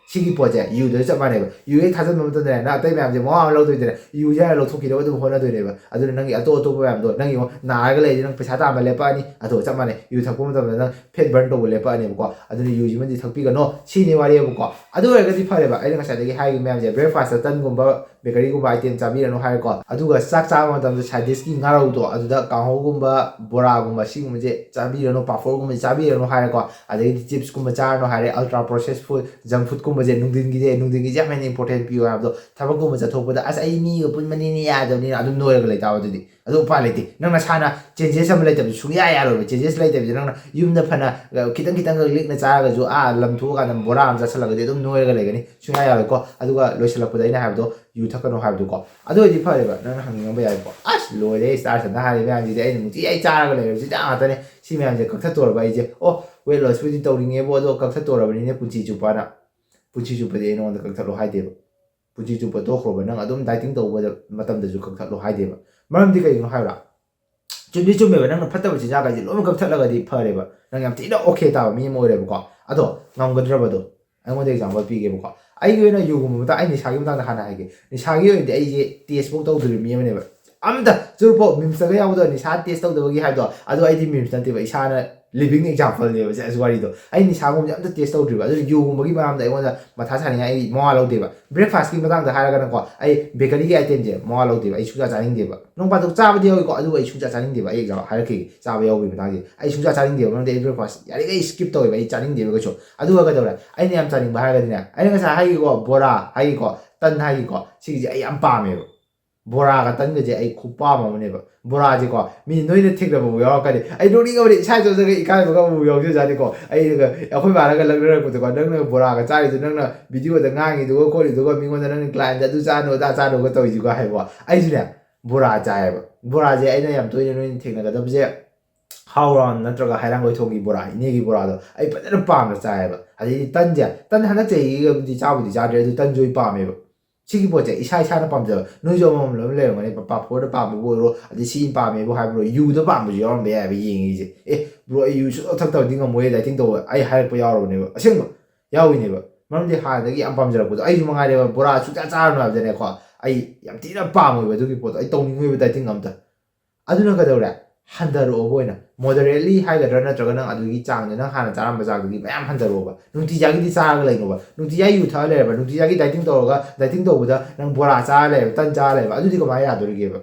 ꯁꯤꯒꯤ ꯄꯣꯠꯁꯦ ꯌꯨꯗꯁꯨ ꯆꯞ ꯃꯥꯟꯅꯩꯕ꯫ ꯌꯨ ꯍꯦꯛ ꯊꯥꯖꯤꯟꯕ ꯃꯇꯝꯗꯅꯦ, ꯅꯪ ꯑꯇꯩ ꯃꯌꯥꯝꯁꯦ ꯃꯋꯥ ꯑꯃ ꯂꯧꯗꯣꯏꯗꯅ, ꯌꯨꯁꯦ ꯍꯥꯟꯅ ꯂꯧꯊꯣꯛꯈꯤꯅꯕ ꯑꯗꯨꯝ ꯍꯣꯠꯅꯗꯣꯏꯅꯦꯕ꯫ ꯑꯗꯨꯅ ꯅꯪꯒꯤ ꯑꯇꯣꯞ ꯑꯇꯣꯞꯄ ꯃꯌꯥꯝꯗꯣ, ꯅꯪ ꯌꯦꯡꯉꯣ, ꯅꯥꯔꯒ ꯂꯩꯔꯗꯤ ꯅꯪ ꯄꯩꯁꯥ ꯇꯥꯟꯕ ꯂꯦꯞꯄꯛꯑꯅꯤ, ꯑꯗꯨꯒ ꯆꯞ ꯃꯥꯟꯅꯩ, ꯌꯨ ꯊꯛꯄ ꯃꯇꯝꯗ ꯅꯪ fat burn ꯇꯧꯕ ꯂꯦꯞꯄꯛꯑꯅꯦꯕꯀꯣ꯫ ꯑꯗꯨꯅ ꯌꯨꯁꯤꯃꯗꯤ ꯊꯛꯄꯤꯒꯅꯣ, ꯁꯤꯅꯤ ꯋꯥꯔꯤꯕꯀꯣ꯫ ꯑꯗꯨ ꯑꯣꯏꯔꯒꯗꯤ ꯐꯔꯦꯕ, ꯑꯩꯅ ꯉꯁꯥꯏꯗꯒꯤ ꯍꯥꯏꯈꯤꯕ ꯃꯌꯥꯝꯁꯦ, breakfast ꯇ ꯇꯟꯒꯨꯝꯕ, bakery ꯒꯨꯝꯕ item ꯆꯥꯕꯤꯔꯅꯨ ꯍꯥꯏꯔꯦꯀꯣ꯫ ꯑꯗꯨꯒ ꯆꯥꯛ ꯆꯥꯕ ꯃꯇꯝꯗ side dish ꯀꯤ ꯉꯥꯔꯧꯗꯣ, ꯑꯗꯨꯗ ꯀꯥꯡꯍꯧꯒꯨꯝꯕ, ꯕꯣꯔꯥꯒꯨꯝꯕ, ꯁꯤꯒꯨꯝꯕꯁꯦ ꯆꯥꯕꯤꯔꯅꯨ, ꯄꯥꯐꯣꯔꯒꯨꯝꯕꯁꯦ ꯆꯥꯕꯤꯔꯅꯨ ꯍꯥꯏꯔꯦꯀꯣ꯫ ꯑꯗꯒꯤꯗꯤ chips ꯀꯨꯝꯕ ꯆꯥꯔꯅꯨ ꯍꯥꯏꯔꯦ, ultra processed food, junk food ꯀꯨꯝꯕꯁꯦ ꯅꯨꯡꯊꯤꯟꯒꯤꯁꯦ, ꯅꯨꯡꯊꯤꯟꯒꯤꯁꯦ ꯌꯥꯝ ꯍꯦꯟꯅ important ꯄꯤꯌꯨ ꯍꯥꯏꯕꯗꯣ꯫ ꯊꯕꯛꯀꯨꯝꯕ ꯆꯠꯊꯣꯛꯄꯗ, "ꯑꯁ, ꯑꯩ ꯃꯤꯒ ꯄꯨꯟꯕꯅꯤꯅꯦ, ꯌꯥꯗꯕꯅꯤꯅ" ꯑꯗꯨꯝ ꯅꯣꯏꯔꯒ ꯂꯩꯇꯥꯕ ꯑꯗꯨꯗꯤ꯫ ꯑꯗꯨ ꯎꯄꯥꯏ ꯂꯩꯇꯦ꯫ ꯅꯪ ꯅꯁꯥꯅ changes ꯑꯃ ꯂꯩꯇꯕꯗꯤ ꯁꯨꯡꯌꯥ ꯌꯥꯔꯣꯏꯕ꯫ Changes ꯂꯩꯇꯕꯤꯗ ꯅꯪꯅ ꯌꯨꯝꯗ ꯐꯅ, ꯑ, ꯈꯤꯇꯪ ꯈꯤꯇꯪꯈꯛ ꯂꯤꯛꯅ ꯆꯥꯔꯒꯁꯨ, ꯑꯥ, ꯂꯝ ꯊꯣꯛꯑꯀꯥꯟꯗ ꯕꯣꯔꯥ ꯑꯃ ꯆꯥꯁꯤꯜꯂꯒꯗꯤ ꯑꯗꯨꯝ ꯅꯣꯏꯔꯒ ꯂꯩꯒꯅꯤ꯫ ꯁꯨꯡꯌꯥ ꯌꯥꯔꯣꯏꯀꯣ꯫ ꯑꯗꯨꯒ ꯂꯣꯏꯁꯤꯜꯂꯛꯄꯗ ꯑꯩꯅ ꯍꯥꯏꯕꯗꯣ, ꯌꯨ ꯊꯛꯀꯅꯨ ꯍꯥꯏꯕꯗꯣꯀꯣ꯫ ꯑꯗꯨ ꯑꯣꯏꯔꯗꯤ ꯐꯔꯦꯕ, ꯅꯪꯅ ꯍꯪꯅꯤꯡꯉꯝꯕ ꯌꯥꯏꯀꯣ꯫ "ꯑꯁ, ꯂꯣꯏꯔꯦ, ꯁ꯭ꯇꯥꯔ ꯁꯟꯗ ꯍꯥꯏꯔꯤꯕ ꯃꯌꯥꯝꯁꯤꯗꯤ ꯑꯩꯅ ꯅꯨꯡꯇꯤꯒꯤ ꯑꯩ ꯆꯥꯔꯒ ꯂꯩꯔꯕꯁꯤꯗ ꯉꯥꯛꯇꯅꯦ꯫ ꯁꯤ ꯃꯌꯥꯝꯁꯦ ꯀꯛꯊꯠꯇꯣꯔꯕ ꯑꯩꯁꯦ꯫ ꯑꯣ, weight loss ꯄꯨꯗꯤ ꯇꯧꯅꯤꯡꯉꯦꯕꯨ, ꯑꯗꯣ ꯀꯛꯊꯠꯇꯣꯔꯕꯅꯤꯅꯦ ꯄꯨꯟꯁꯤ ꯆꯨꯞꯄꯅ"꯫ ꯄꯨꯟꯁꯤ ꯆꯨꯞꯄꯗꯤ ꯑꯩ ꯅꯉꯣꯟꯗ ꯀꯛꯊꯠꯂꯣ ꯍꯥꯏꯗꯦꯕ꯫ ꯄꯨꯟꯁꯤ ꯆꯨꯞꯄ ꯇꯣꯛꯈ꯭ꯔꯣꯕ, ꯅꯪ ꯑꯗꯨꯝ dieting ꯇꯧꯕ ꯃꯇꯝꯗꯁꯨ ꯀꯛꯊꯠꯂꯣ ꯍꯥꯏꯗꯦꯕ꯫ ꯃꯔꯝꯗꯤ ꯀꯩꯒꯤꯅꯣ ꯍꯥꯏꯕ꯭ꯔꯥ? ꯆꯨꯝꯗꯤ ꯆꯨꯝꯃꯦꯕ, ꯅꯪꯅ ꯐꯠꯇꯕ ꯆꯤꯟꯖꯥꯛ ꯍꯥꯏꯁꯦ ꯂꯣꯏꯅꯃꯛ ꯀꯛꯊꯠꯂꯒꯗꯤ ꯐꯔꯦꯕ, ꯅꯪ ꯌꯥꯝ ꯊꯤꯅ okay ꯇꯥꯕ ꯃꯤ ꯑꯃ ꯑꯣꯏꯔꯦꯕꯀꯣ꯫ ꯑꯗꯣ ꯉꯝꯒꯗ꯭ꯔꯕꯗꯣ? ꯑꯩꯉꯣꯟꯗ example ꯄꯤꯒꯦꯕꯀꯣ꯫ ꯑꯩꯒꯤ ꯑꯣꯏꯅ ꯌꯨꯒꯨꯝꯕ ꯃꯇꯥꯡ, ꯑꯩ ꯅꯤꯁꯥꯒꯤ ꯃꯇꯥꯡꯗ ꯍꯥꯟꯅ ꯍꯥꯏꯒꯦ꯫ ꯅꯤꯁꯥꯒꯤ ꯑꯣꯏꯅꯗꯤ ꯑꯩꯁꯦ test ꯐꯥꯎ ꯇꯧꯗ꯭ꯔꯤꯕ ꯃꯤ ꯑꯃꯅꯦꯕ꯫ ꯑꯝꯇ ꯆꯨꯔꯨꯞꯐꯥꯎ ꯃꯤꯝꯁꯇꯒ ꯌꯥꯎꯕꯗꯣ, ꯅꯤꯁꯥ ꯇꯦꯁ ꯇꯧꯗꯕꯒꯤ ꯍꯥꯏꯕꯗꯣ, ꯑꯗꯣ ꯑꯩꯗꯤ ꯃꯤꯝꯁ ꯅꯠꯇꯦꯕ, ꯏꯁꯥꯅ ꯂꯤꯕꯤꯡ ꯑꯦꯛꯖꯥꯝꯄꯜꯅꯦꯕ ꯁꯦ ꯑꯁ ꯋꯥꯔꯤꯗꯣ꯫ ꯑꯩ ꯅꯤꯁꯥꯒꯨꯝꯕꯁꯦ ꯑꯝꯇ ꯇꯦꯁ ꯇꯧꯗ꯭ꯔꯤꯕ, ꯑꯗꯨꯅ ꯌꯨꯒꯨꯝꯕꯒꯤ ꯃꯔꯝꯗ ꯑꯩꯉꯣꯟꯗ ꯃꯊꯥ ꯁꯥꯅꯤꯡꯉꯥꯏ ꯑꯩ ꯃꯋꯥ ꯂꯧꯗꯦꯕ꯫ ꯕ꯭ꯔꯦꯛꯐꯥꯁꯀꯤ ꯃꯇꯥꯡꯗ ꯍꯥꯏꯔꯒꯅꯀꯣ, ꯑꯩ ꯕꯦꯀꯔꯤꯒꯤ ꯑꯥꯏꯇꯦꯝꯁꯦ ꯃꯋꯥ ꯂꯧꯗꯦꯕ, ꯑꯩ ꯁꯨꯡꯆꯥ ꯆꯥꯅꯤꯡꯗꯦꯕ꯫ ꯅꯣꯡ ꯐꯥꯗꯣꯛ ꯆꯥꯕꯗꯤ ꯌꯥꯎꯏꯀꯣ, ꯑꯗꯨꯕꯨ ꯑꯩ ꯁꯨꯡꯆꯥ ꯆꯥꯅꯤꯡꯗꯦꯕ꯫ ꯑꯩ ꯑꯦꯛꯖꯥꯝ ꯍꯥꯏꯔꯛꯈꯤꯒꯦ, ꯆꯥꯕ ꯌꯥꯎꯕꯒꯤ ꯃꯇꯥꯡꯁꯦ ꯑꯩ ꯁꯨꯡꯆꯥ ꯆꯥꯅꯤꯡꯗꯦꯕ, ꯃꯔꯝꯗꯤ ꯑꯩ ꯕ꯭ꯔꯦꯛꯐꯥꯁ ꯌꯥꯔꯤꯈꯩ ꯁ꯭ꯀꯤꯞ ꯇꯧꯋꯦꯕ, ꯑꯩ ꯆꯥꯅꯤꯡꯗꯦꯕ ꯀꯩꯁꯨ꯫ ꯑꯗꯨꯒ ꯀꯩꯗꯧꯔꯦ, ꯑꯩꯅ ꯌꯥꯝ ꯆꯥꯅꯤꯡꯕ ꯍꯥꯏꯔꯒꯗꯤꯅꯦ, ꯑꯩꯅ ꯉꯁꯥꯏ ꯍꯥꯏꯈꯤꯀꯣ, ꯕꯣꯔꯥ ꯍꯥꯏꯈꯤꯀꯣ, ꯇꯟ ꯍꯥꯏꯈꯤꯀꯣ, ꯁꯤꯒꯤꯁꯦ ꯑꯩ ꯌꯥꯝ ꯄꯥꯝꯃꯦꯕ꯫ ꯕꯣꯔꯥꯒ ꯇꯟꯒꯁꯦ ꯑꯩ ꯈꯨꯄꯥꯝ ꯑꯃꯅꯦꯕ꯫ ꯕꯣꯔꯥꯁꯦꯀꯣ, ꯃꯤ ꯅꯣꯏꯅ ꯊꯦꯡꯅꯕꯕꯨ ꯌꯥꯎꯔꯛꯀꯅꯤ꯫ ꯑꯩ ꯅꯣꯛꯅꯤꯡꯉꯕꯅꯤ, ꯏꯁꯥ ꯏꯇꯣꯝꯇꯒ ꯏꯀꯥꯏꯕꯒ ꯑꯃꯨꯛ ꯌꯥꯎꯖꯖꯥꯠꯅꯤꯀꯣ꯫ ꯑꯩꯅꯒ, ꯑꯩꯈꯣꯏ ꯃꯥꯅꯒ ꯂꯛꯅꯔꯛꯄꯗꯀꯣ, "ꯅꯪꯅ ꯕꯣꯔꯥꯒ ꯆꯥꯔꯤꯗꯣ ꯅꯪꯅ ꯚꯤꯗꯤꯑꯣꯗ ꯉꯥꯡꯉꯤꯗꯨꯒ ꯈꯣꯠꯂꯤꯗꯨꯒ, ꯃꯤꯉꯣꯟꯗ ꯅꯪꯅ ꯀ꯭ꯂꯥꯏꯟꯗ ꯑꯗꯨ ꯆꯥꯅꯨ ꯑꯗꯥ ꯆꯥꯅꯨꯒ ꯇꯧꯔꯤꯗꯨꯒ" ꯍꯥꯏꯕꯀꯣ꯫ ꯑꯩꯁꯨꯅꯦ, ꯕꯣꯔꯥ ꯆꯥꯏꯌꯦꯕ꯫ ꯕꯣꯔꯥꯁꯦ ꯑꯩꯅ ꯌꯥꯝ ꯇꯣꯏꯅ ꯅꯣꯏꯅ ꯊꯦꯡꯅꯒꯗꯕꯁꯦ, ꯍꯥꯎ ꯔꯥꯎꯟ ꯅꯠꯇ꯭ꯔꯒ ꯍꯩꯔꯥꯡꯒꯣꯏ ꯊꯣꯡꯒꯤ ꯕꯣꯔꯥ, ꯏꯅꯦꯒꯤ ꯕꯣꯔꯥꯗꯣ ꯑꯩ ꯐꯖꯅ ꯄꯥꯝꯅ ꯆꯥꯏꯌꯦꯕ꯫ ꯑꯗꯩꯗꯤ ꯇꯟꯁꯦ, ꯇꯟ ꯍꯟꯗꯛ ꯆꯍꯤꯒꯤꯕꯨꯗꯤ ꯆꯥꯕꯨꯗꯤ ꯆꯥꯗ꯭ꯔꯦ, ꯑꯗꯨ ꯇꯟꯁꯨ ꯑꯩ ꯄꯥꯝꯃꯦꯕ꯫ ꯁꯤꯒꯤ ꯄꯣꯠꯁꯦ ꯏꯁꯥ ꯏꯁꯥꯅ ꯄꯥꯝꯖꯕ, ꯅꯣꯏꯁꯨ ꯑꯃꯃꯝ ꯂꯣꯏꯅ ꯂꯩꯔꯝꯒꯅꯤ꯫ ꯄꯥꯐꯣꯔꯗ ꯄꯥꯝꯕꯕꯨ ꯑꯣꯏꯔꯣ, ꯑꯗꯩ ꯁꯤ ꯄꯥꯝꯃꯦꯕꯨ ꯍꯥꯏꯕ꯭ꯔꯣ, ꯌꯨꯗ ꯄꯥꯝꯕꯁꯨ ꯌꯥꯎꯔꯝꯕ ꯌꯥꯏꯑꯕ ꯌꯦꯡꯉꯤꯁꯦ꯫ "ꯑꯦ ꯕ꯭ꯔꯣ, ꯑꯩ ꯌꯨ ꯁꯨꯡꯊꯛ ꯊꯛꯇꯕꯗꯤ ꯉꯝꯃꯣꯏ, ꯗꯥꯏꯇꯤꯡ ꯇꯧꯕ", ꯑꯩ ꯍꯥꯏꯔꯛꯄ ꯌꯥꯎꯔꯕꯅꯦꯕ꯫ ꯑꯁꯦꯡꯕ ꯌꯥꯎꯏꯅꯦꯕ꯫ ꯃꯔꯝꯗꯤ ꯍꯥꯟꯅꯗꯒꯤ ꯌꯥꯝ ꯄꯥꯝꯖꯔꯛꯄꯗꯣ, ꯑꯩꯁꯨ ꯃꯉꯥꯏꯔꯦꯕ, ꯕꯣꯔꯥ ꯁꯨꯡꯆꯥ ꯆꯥꯔꯅꯨ ꯍꯥꯏꯕꯗꯅꯦꯀꯣ, ꯑꯩ ꯌꯥꯝ ꯊꯤꯅ ꯄꯥꯝꯃꯣꯏꯕ ꯑꯗꯨꯒꯤ ꯄꯣꯠꯇꯣ, ꯑꯩ ꯇꯧꯅꯤꯡꯉꯣꯏꯕ ꯗꯥꯏꯇꯤꯡ ꯑꯝꯇ꯫ ꯑꯗꯨꯅ ꯀꯩꯗꯧꯔꯦ? ꯍꯟꯊꯔꯛꯑꯣꯕ ꯑꯣꯏꯅ, ꯃꯣꯗꯔꯦꯠꯂꯤ ꯍꯥꯏꯒꯗ꯭ꯔꯥ, ꯅꯠꯇ꯭ꯔꯒ ꯅꯪ ꯑꯗꯨꯒꯤ ꯆꯥꯡꯗ, ꯅꯪ ꯍꯥꯟꯅ ꯆꯥꯔꯝꯕ ꯆꯥꯡꯗꯨꯒꯤ ꯃꯌꯥꯝ ꯍꯟꯊꯔꯛꯑꯣꯕ꯫ ꯅꯨꯡꯇꯤꯖꯥꯒꯤꯗꯤ ꯆꯥꯔꯒ ꯂꯩꯅꯣꯕ꯫ ꯅꯨꯡꯇꯤꯖꯥꯒꯤ ꯌꯨ ꯊꯛꯑ ꯂꯩꯔꯕ, ꯅꯨꯡꯇꯤꯖꯥꯒꯤ ꯗꯥꯏꯇꯤꯡ ꯇꯧꯔꯒ, ꯗꯥꯏꯇꯤꯡ ꯇꯧꯕꯗ ꯅꯪ ꯕꯣꯔꯥ ꯆꯥꯔ ꯂꯩꯔꯕ, ꯇꯟ ꯆꯥꯔ ꯂꯩꯔꯕ, ꯑꯗꯨꯗꯤ ꯀꯃꯥꯏꯅ ꯌꯥꯗꯣꯔꯤꯒꯦꯕ?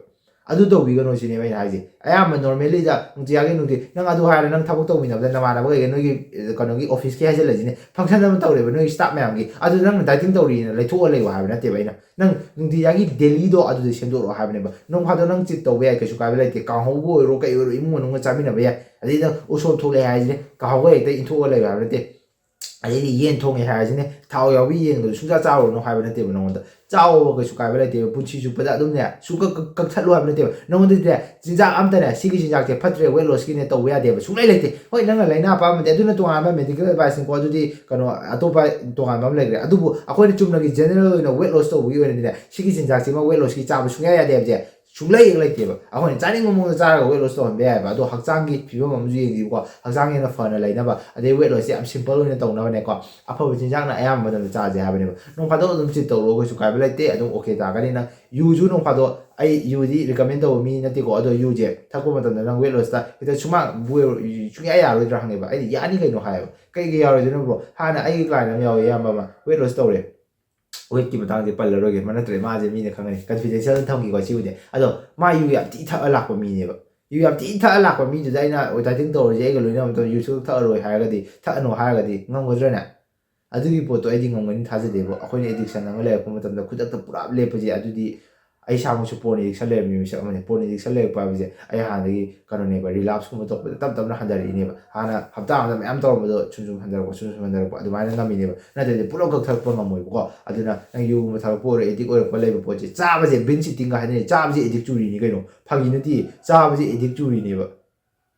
ꯑꯗꯨ ꯇꯧꯕꯤꯒꯅꯨ ꯁꯤꯅꯦꯕ ꯑꯩꯅ ꯍꯥꯏꯁꯦ꯫ ꯑꯌꯥꯝꯕ ꯅꯣꯔꯃꯦꯜꯂꯤꯗ ꯅꯨꯡꯇꯤꯖꯥꯒꯤ ꯅꯨꯡꯇꯤ, ꯅꯪ ꯑꯗꯨ ꯍꯥꯏꯔ ꯅꯪ ꯊꯕꯛ ꯇꯧꯃꯤꯟꯅꯕꯗ ꯅꯃꯥꯟꯅꯕꯈꯩꯒ ꯅꯣꯏꯒꯤ, ꯑ, ꯀꯩꯅꯣꯒꯤ ꯑꯣꯐꯤꯁꯀꯤ ꯍꯥꯏꯖꯤꯜꯂꯁꯤꯅꯦ, ꯐꯪꯁꯟ ꯑꯃ ꯇꯧꯔꯦꯕ ꯅꯣꯏꯒꯤ ꯁ꯭ꯇꯥꯐ ꯃꯌꯥꯝꯒꯤ, ꯑꯗꯨ ꯅꯪꯅ ꯗꯥꯏꯇꯤꯡ ꯇꯧꯔꯤꯅ ꯂꯩꯊꯣꯛꯑ ꯂꯩꯌꯣ ꯍꯥꯏꯕ ꯅꯠꯇꯦꯕ ꯑꯩꯅ꯫ ꯅꯪ ꯅꯨꯡꯇꯤꯖꯥꯒꯤ ꯗꯦꯂꯤꯗꯣ ꯑꯗꯨꯗ ꯁꯦꯝꯗꯣꯛꯑꯣ ꯍꯥꯏꯕꯅꯦꯕ꯫ ꯅꯣꯡ ꯐꯥꯗꯣꯛ ꯅꯪ ꯆꯤꯠ ꯇꯧꯕ ꯌꯥꯏ, ꯀꯩꯁꯨ ꯀꯥꯏꯕ ꯂꯩꯇꯦ꯫ ꯀꯥꯡꯍꯧꯕꯨ ꯑꯣꯏꯔꯣ ꯀꯩ ꯑꯣꯏꯔꯣ ꯏꯃꯨꯡ ꯃꯅꯨꯡꯒ ꯆꯥꯃꯤꯟꯅꯕ ꯌꯥꯏ꯫ ꯑꯗꯩ ꯅꯪ ꯎꯁꯣꯞ ꯊꯣꯛꯂꯛꯑꯦ ꯍꯥꯏꯁꯤꯅꯦ, ꯀꯥꯡꯍꯧꯒ ꯍꯦꯛꯇ ꯏꯟꯊꯣꯛꯑ ꯂꯩꯌꯣ ꯍꯥꯏꯕ ꯅꯠꯇꯦ꯫ ꯑꯗꯩꯗꯤ ꯌꯦꯟ ꯊꯣꯡꯉꯦ ꯍꯥꯏꯔꯁꯤꯅꯦ, ꯊꯥꯎ ꯌꯥꯎꯕꯤ ꯌꯦꯟꯒꯗꯣ ꯁꯨꯡꯆꯥ ꯆꯥꯔꯨꯔꯅꯨ ꯍꯥꯏꯕ ꯅꯠꯇꯦꯕ ꯅꯉꯣꯟꯗ꯫ ꯆꯥꯎꯑꯣꯕ, ꯀꯩꯁꯨ ꯀꯥꯏꯕ ꯂꯩꯇꯦꯕ꯫ ꯄꯨꯟꯁꯤ ꯆꯨꯞꯄꯗ ꯑꯗꯨꯝꯅꯦ ꯁꯨꯡꯀꯛ ꯀꯛ-, ꯀꯛꯊꯠꯂꯣ ꯍꯥꯏꯕ ꯅꯠꯇꯦꯕ꯫ ꯅꯉꯣꯟꯗꯗꯤꯅꯦ ꯆꯤꯟꯖꯥꯛ ꯑꯝꯇꯅꯦ, ꯁꯤꯒꯤ ꯆꯤꯟꯖꯥꯛꯁꯦ ꯐꯠꯇ꯭ꯔꯦ, ꯋꯦꯠ ꯂꯣꯁꯀꯤꯅꯦ ꯇꯧꯕ ꯌꯥꯗꯦꯕ, ꯁꯨꯡꯂꯩ ꯂꯩꯇꯦ꯫ ꯍꯣꯏ, ꯅꯪꯅ ꯂꯥꯏꯅꯥ ꯄꯛꯑꯝꯃꯗꯤ ꯑꯗꯨꯅ ꯇꯣꯉꯥꯟꯕ ꯃꯦꯗꯤꯀꯦꯜ ꯑꯦꯗꯚꯥꯏꯁꯅꯤꯀꯣ, ꯑꯗꯨꯗꯤ ꯀꯩꯅꯣ ꯑꯇꯣꯞꯄ ꯇꯣꯉꯥꯟꯕ ꯑꯃ ꯂꯩꯈ꯭ꯔꯦ꯫ ꯑꯗꯨꯕꯨ ꯑꯩꯈꯣꯏꯅ ꯆꯨꯝꯅꯒꯤ ꯖꯦꯅꯔꯦꯜ ꯑꯣꯏꯅ ꯋꯦꯠ ꯂꯣꯁ ꯇꯧꯕꯒꯤ ꯑꯣꯏꯅꯗꯤꯅꯦ, ꯁꯤꯒꯤ ꯆꯤꯟꯖꯥꯛꯁꯤꯃ ꯋꯦꯠ ꯂꯣꯁꯀꯤ ꯆꯥꯕ ꯁꯨꯡꯌꯥ ꯌꯥꯗꯦ ꯍꯥꯏꯕꯁꯦ ꯁꯨꯡꯂꯩ ꯍꯦꯛ ꯂꯩꯇꯦꯕ꯫ ꯑꯩꯈꯣꯏꯅ ꯆꯥꯅꯤꯡꯕ ꯃꯑꯣꯡꯗ ꯆꯥꯔꯒ weight loss ꯇꯧꯍꯟꯕ ꯌꯥꯏꯑꯕ꯫ ꯑꯗꯣ ꯍꯛꯆꯥꯡꯒꯤ ꯐꯤꯕꯝ ꯑꯃꯁꯨ ꯌꯦꯡꯁꯤꯕꯀꯣ, ꯍꯛꯆꯥꯡ ꯍꯦꯟꯅ ꯐꯅ ꯂꯩꯅꯕ꯫ ꯑꯗꯩ weight loss ꯁꯦ ꯌꯥꯝ simple ꯑꯣꯏꯅ ꯇꯧꯅꯕꯅꯦꯀꯣ, ꯑꯐꯕ ꯆꯤꯟꯖꯥꯛꯅ ꯑꯌꯥꯝꯕ ꯃꯇꯝꯗ ꯆꯥꯁꯦ ꯍꯥꯏꯕꯅꯦꯕ꯫ ꯅꯣꯡ ꯐꯥꯗꯣꯛ ꯑꯗꯨꯝ cheat ꯇꯧꯔꯣ, ꯀꯩꯁꯨ ꯀꯥꯏꯕ ꯂꯩꯇꯦ, ꯑꯗꯨꯝ okay ꯇꯥꯒꯅꯤ ꯅꯪ꯫ ꯌꯨꯁꯨ ꯅꯣꯡ ꯐꯥꯗꯣꯛ, ꯑꯩ ꯌꯨꯗꯤ recommend ꯇꯧꯕ ꯃꯤ ꯅꯠꯇꯦꯀꯣ, ꯑꯗꯣ ꯌꯨꯁꯦ ꯊꯛꯄ ꯃꯇꯝꯗ ꯅꯪ weight loss ꯇ ꯍꯦꯛꯇ ꯁꯨꯃꯥꯡ ꯁꯨꯡꯌꯥ ꯌꯥꯔꯣꯏꯗ꯭ꯔꯥ ꯍꯪꯉꯦꯕ꯫ ꯑꯩꯗꯤ ꯌꯥꯅꯤ ꯀꯩꯅꯣ ꯍꯥꯏꯌꯦꯕ꯫ ꯀꯩꯒꯤ ꯌꯥꯔꯣꯏꯗꯣꯏꯅꯣ bro? ꯍꯥꯟꯅ ꯑꯩꯒꯤ client ꯑꯃ ꯌꯥꯎꯋꯦ, ꯏꯌꯥꯝꯕ ꯑꯃ weight loss ꯇꯧꯔꯦ꯫ Weight ꯀꯤ ꯃꯇꯥꯡꯁꯦ ꯄꯜꯂꯔꯣꯏꯒꯦ, ꯃꯥ ꯅꯠꯇ꯭ꯔꯦ, ꯃꯥꯁꯦ ꯃꯤꯅ ꯈꯪꯒꯅꯤ, confidential ꯑꯗꯨꯝ ꯊꯝꯈꯤꯀꯣ ꯁꯤꯕꯨꯗꯤ꯫ ꯑꯗꯣ ꯃꯥ ꯌꯨ ꯌꯥꯝ ꯊꯤ ꯊꯛꯑ ꯂꯥꯛꯄ ꯃꯤꯅꯦꯕ꯫ ꯌꯨ ꯌꯥꯝ ꯊꯤ ꯊꯛꯑ ꯂꯥꯛꯄ ꯃꯤꯗꯨꯗ ꯑꯩꯅ weight loss ꯇꯧꯔꯁꯦ, ꯑꯩꯒ ꯂꯣꯏꯅꯕ ꯃꯇꯝꯗ ꯌꯨ ꯁꯨꯡꯊꯛ ꯊꯛꯑꯔꯣꯏ ꯍꯥꯏꯔꯒꯗꯤ, ꯊꯛꯑꯅꯨ ꯍꯥꯏꯔꯒꯗꯤ ꯉꯝꯒꯗ꯭ꯔꯅꯦ? ꯑꯗꯨꯒꯤ ꯄꯣꯠꯇꯣ ꯑꯩꯗꯤ ꯉꯝꯒꯅꯤ ꯊꯥꯖꯗꯦꯕ꯫ ꯑꯩꯈꯣꯏꯅ addiction ꯑꯃ ꯂꯩꯔꯛꯄ ꯃꯇꯝꯗ ꯈꯨꯗꯛꯇ ꯄꯨꯔꯥ ꯂꯦꯞꯄꯁꯦ, ꯑꯗꯨꯗꯤ ꯑꯩ ꯏꯁꯥꯃꯛꯁꯨ porn addiction ꯂꯩꯔꯝꯃꯤ ꯃꯤꯁꯛ ꯑꯃꯅꯤ꯫ Porn addiction ꯂꯩꯔꯛꯄ ꯍꯥꯏꯕꯁꯦ ꯑꯩ ꯍꯥꯟꯅꯗꯒꯤ ꯀꯩꯅꯣꯅꯦꯕ, relapse ꯀꯨꯝꯕ ꯇꯧꯕꯗ ꯇꯞ ꯇꯞꯅ ꯍꯟꯊꯔꯛꯏꯅꯦꯕ꯫ ꯍꯥꯟꯅ ꯍꯞꯇꯥ ꯑꯃꯗ ꯃꯌꯥꯝ ꯇꯧꯔꯝꯕꯗꯣ ꯁꯨꯝ ꯁꯨꯝ ꯍꯟꯊꯔꯛꯄ, ꯁꯨꯝ ꯁꯨꯝ ꯍꯟꯊꯔꯛꯄ, ꯑꯗꯨꯃꯥꯏꯅ ꯉꯝꯃꯤꯅꯦꯕ꯫ ꯅꯠꯇ꯭ꯔꯗꯤ ꯄꯨꯂꯞ ꯀꯛꯊꯠꯄ ꯉꯝꯃꯣꯏꯕꯀꯣ꯫ ꯑꯗꯨꯅ ꯅꯪ ꯌꯨꯒꯨꯝꯕ ꯊꯛꯂꯛꯄ ꯑꯣꯏꯔꯣ, addict ꯑꯣꯏꯔꯛꯄ ꯂꯩꯕ ꯄꯣꯠꯁꯦ, ꯆꯥꯕꯁꯦ binge eating ꯒ ꯍꯥꯏꯅꯩ, ꯆꯥꯕꯁꯦ addict ꯆꯨꯔꯤꯅꯤ ꯀꯩꯅꯣ, ꯐꯥꯒꯤ ꯅꯠꯇꯦ, ꯆꯥꯕꯁꯦ addict ꯆꯨꯔꯤꯅꯦꯕ꯫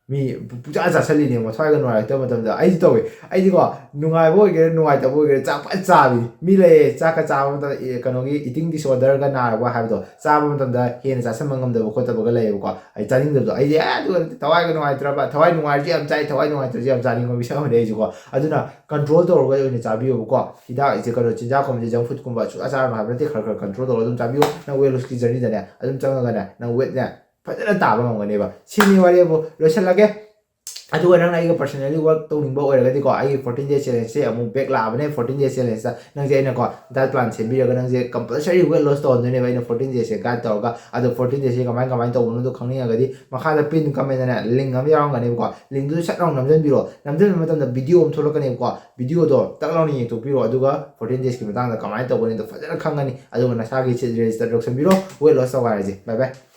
ꯃꯤ ꯄꯨ-, ꯄꯨꯡꯆꯥ ꯆꯥꯁꯜꯂꯤꯅꯦ, ꯃꯊ꯭ꯋꯥꯏꯒ ꯅꯨꯡꯉꯥꯏꯔꯛꯇꯕ ꯃꯇꯝꯗ꯫ ꯑꯩꯁꯨ ꯇꯧꯋꯦ꯫ ꯑꯩꯗꯤꯀꯣ, ꯅꯨꯡꯉꯥꯏꯕ ꯑꯣꯏꯒꯦꯔꯥ ꯅꯨꯡꯉꯥꯏꯇꯕ ꯑꯣꯏꯒꯦꯔꯥ, ꯆꯥꯛ ꯐꯖꯅ ꯆꯥꯕꯤꯅꯤ꯫ ꯃꯤ ꯂꯩꯌꯦ, ꯆꯥꯛꯀ ꯆꯥꯕ ꯃꯇꯝꯗ, ꯑꯦ, ꯀꯩꯅꯣꯒꯤ eating disorder ꯒ ꯅꯥꯔꯛꯄ ꯍꯥꯏꯕꯗꯣ, ꯆꯥꯕ ꯃꯇꯝꯗ ꯍꯦꯟꯅ ꯆꯥꯁꯟꯕ ꯉꯝꯗꯕ ꯈꯣꯠꯇꯕꯒ ꯂꯩꯌꯦꯕꯀꯣ꯫ ꯑꯩ ꯆꯥꯅꯤꯡꯗꯕꯗꯣ, ꯑꯩꯗꯤ ꯑꯦ ꯑꯗꯨꯒ ꯊꯋꯥꯏꯒ ꯅꯨꯡꯉꯥꯏꯇ꯭ꯔꯕ, ꯊꯋꯥꯏ ꯅꯨꯡꯉꯥꯏꯔꯁꯨ ꯌꯥꯝ ꯆꯥꯏ, ꯊꯋꯥꯏ ꯅꯨꯡꯉꯥꯏꯇ꯭ꯔꯁꯨ ꯌꯥꯝ ꯆꯥꯅꯤꯡꯕ ꯃꯤꯁꯛ ꯑꯃꯅꯤ ꯑꯩꯁꯨꯀꯣ꯫ ꯑꯗꯨꯅ control ꯇꯧꯔꯒ ꯑꯣꯏꯅ ꯆꯥꯕꯤꯌꯣꯕꯀꯣ꯫ ꯍꯤꯗꯥꯛ, ꯏꯆꯦ, ꯀꯩꯅꯣ, ꯆꯤꯟꯖꯥꯛꯀꯨꯝꯕꯁꯦ, junk food ꯀꯨꯝꯕ ꯁꯨꯡꯆꯥ ꯆꯥꯔꯅꯨ ꯍꯥꯏꯕ ꯅꯠꯇꯦ, ꯈꯔ ꯈꯔ control ꯇꯧꯔꯒ ꯑꯗꯨꯝ ꯆꯥꯕꯤꯌꯨ꯫ ꯅꯪ weight loss ꯀꯤ journey ꯗꯅꯦ ꯑꯗꯨꯝ ꯆꯪꯉꯒꯅꯦ, ꯅꯪ weight ꯅꯦ ꯐꯖꯅ ꯇꯥꯕ ꯉꯝꯒꯅꯦꯕ꯫ ꯁꯤꯅꯤ ꯋꯥꯔꯤꯕꯨ, ꯂꯣꯏꯁꯤꯜꯂꯒꯦ꯫ ꯑꯗꯨꯒ ꯅꯪꯅ ꯑꯩꯒ personally work ꯇꯧꯅꯤꯡꯕ ꯑꯣꯏꯔꯒꯗꯤꯀꯣ, ꯑꯩꯒꯤ fourteen day challenge ꯁꯦ ꯑꯃꯨꯛ back ꯂꯥꯛꯑꯕꯅꯦ꯫ Fourteen day challenge ꯇ ꯅꯪꯁꯦ ꯑꯩꯅꯀꯣ diet plan ꯁꯦꯝꯕꯤꯔꯒ ꯅꯪꯁꯦ compulsory weight loss ꯇꯧꯍꯟꯗꯣꯏꯅꯦꯕ ꯑꯩꯅ fourteen day ꯁꯦ guide ꯇꯧꯔꯒ꯫ ꯑꯗꯣ fourteen day ꯁꯦ ꯀꯃꯥꯏ ꯀꯃꯥꯏꯅ ꯇꯧꯕꯅꯣꯗꯣ ꯈꯪꯅꯤꯡꯉꯒꯗꯤ ꯃꯈꯥꯗ pin comment ꯗꯅꯦ link ꯑꯃ ꯌꯥꯎꯔꯝꯒꯅꯦꯕꯀꯣ, link ꯗꯨꯗ ꯁꯠ ꯂꯥꯎꯅ ꯅꯝꯁꯤꯟꯕꯤꯔꯣ꯫ ꯅꯝꯁꯤꯟꯕ ꯃꯇꯝꯗ video ꯑꯃ ꯊꯣꯛꯂꯛꯀꯅꯦꯕꯀꯣ, video ꯗꯣ ꯇꯛ ꯂꯥꯎꯅ ꯌꯦꯡꯊꯣꯛꯄꯤꯔꯣ, ꯑꯗꯨꯒ fourteen days ꯀꯤ ꯃꯇꯥꯡꯗ ꯀꯃꯥꯏꯅ ꯇꯧꯒꯅꯤꯗꯣ ꯐꯖꯅ ꯈꯪꯒꯅꯤ꯫ ꯑꯗꯨꯒ ꯅꯁꯥꯒꯤ ꯁꯤꯠ register ꯇꯧꯁꯟꯕꯤꯔꯣ꯫ Weight loss ꯇꯧꯒꯥꯏꯔꯁꯦ꯫ Bye bye꯫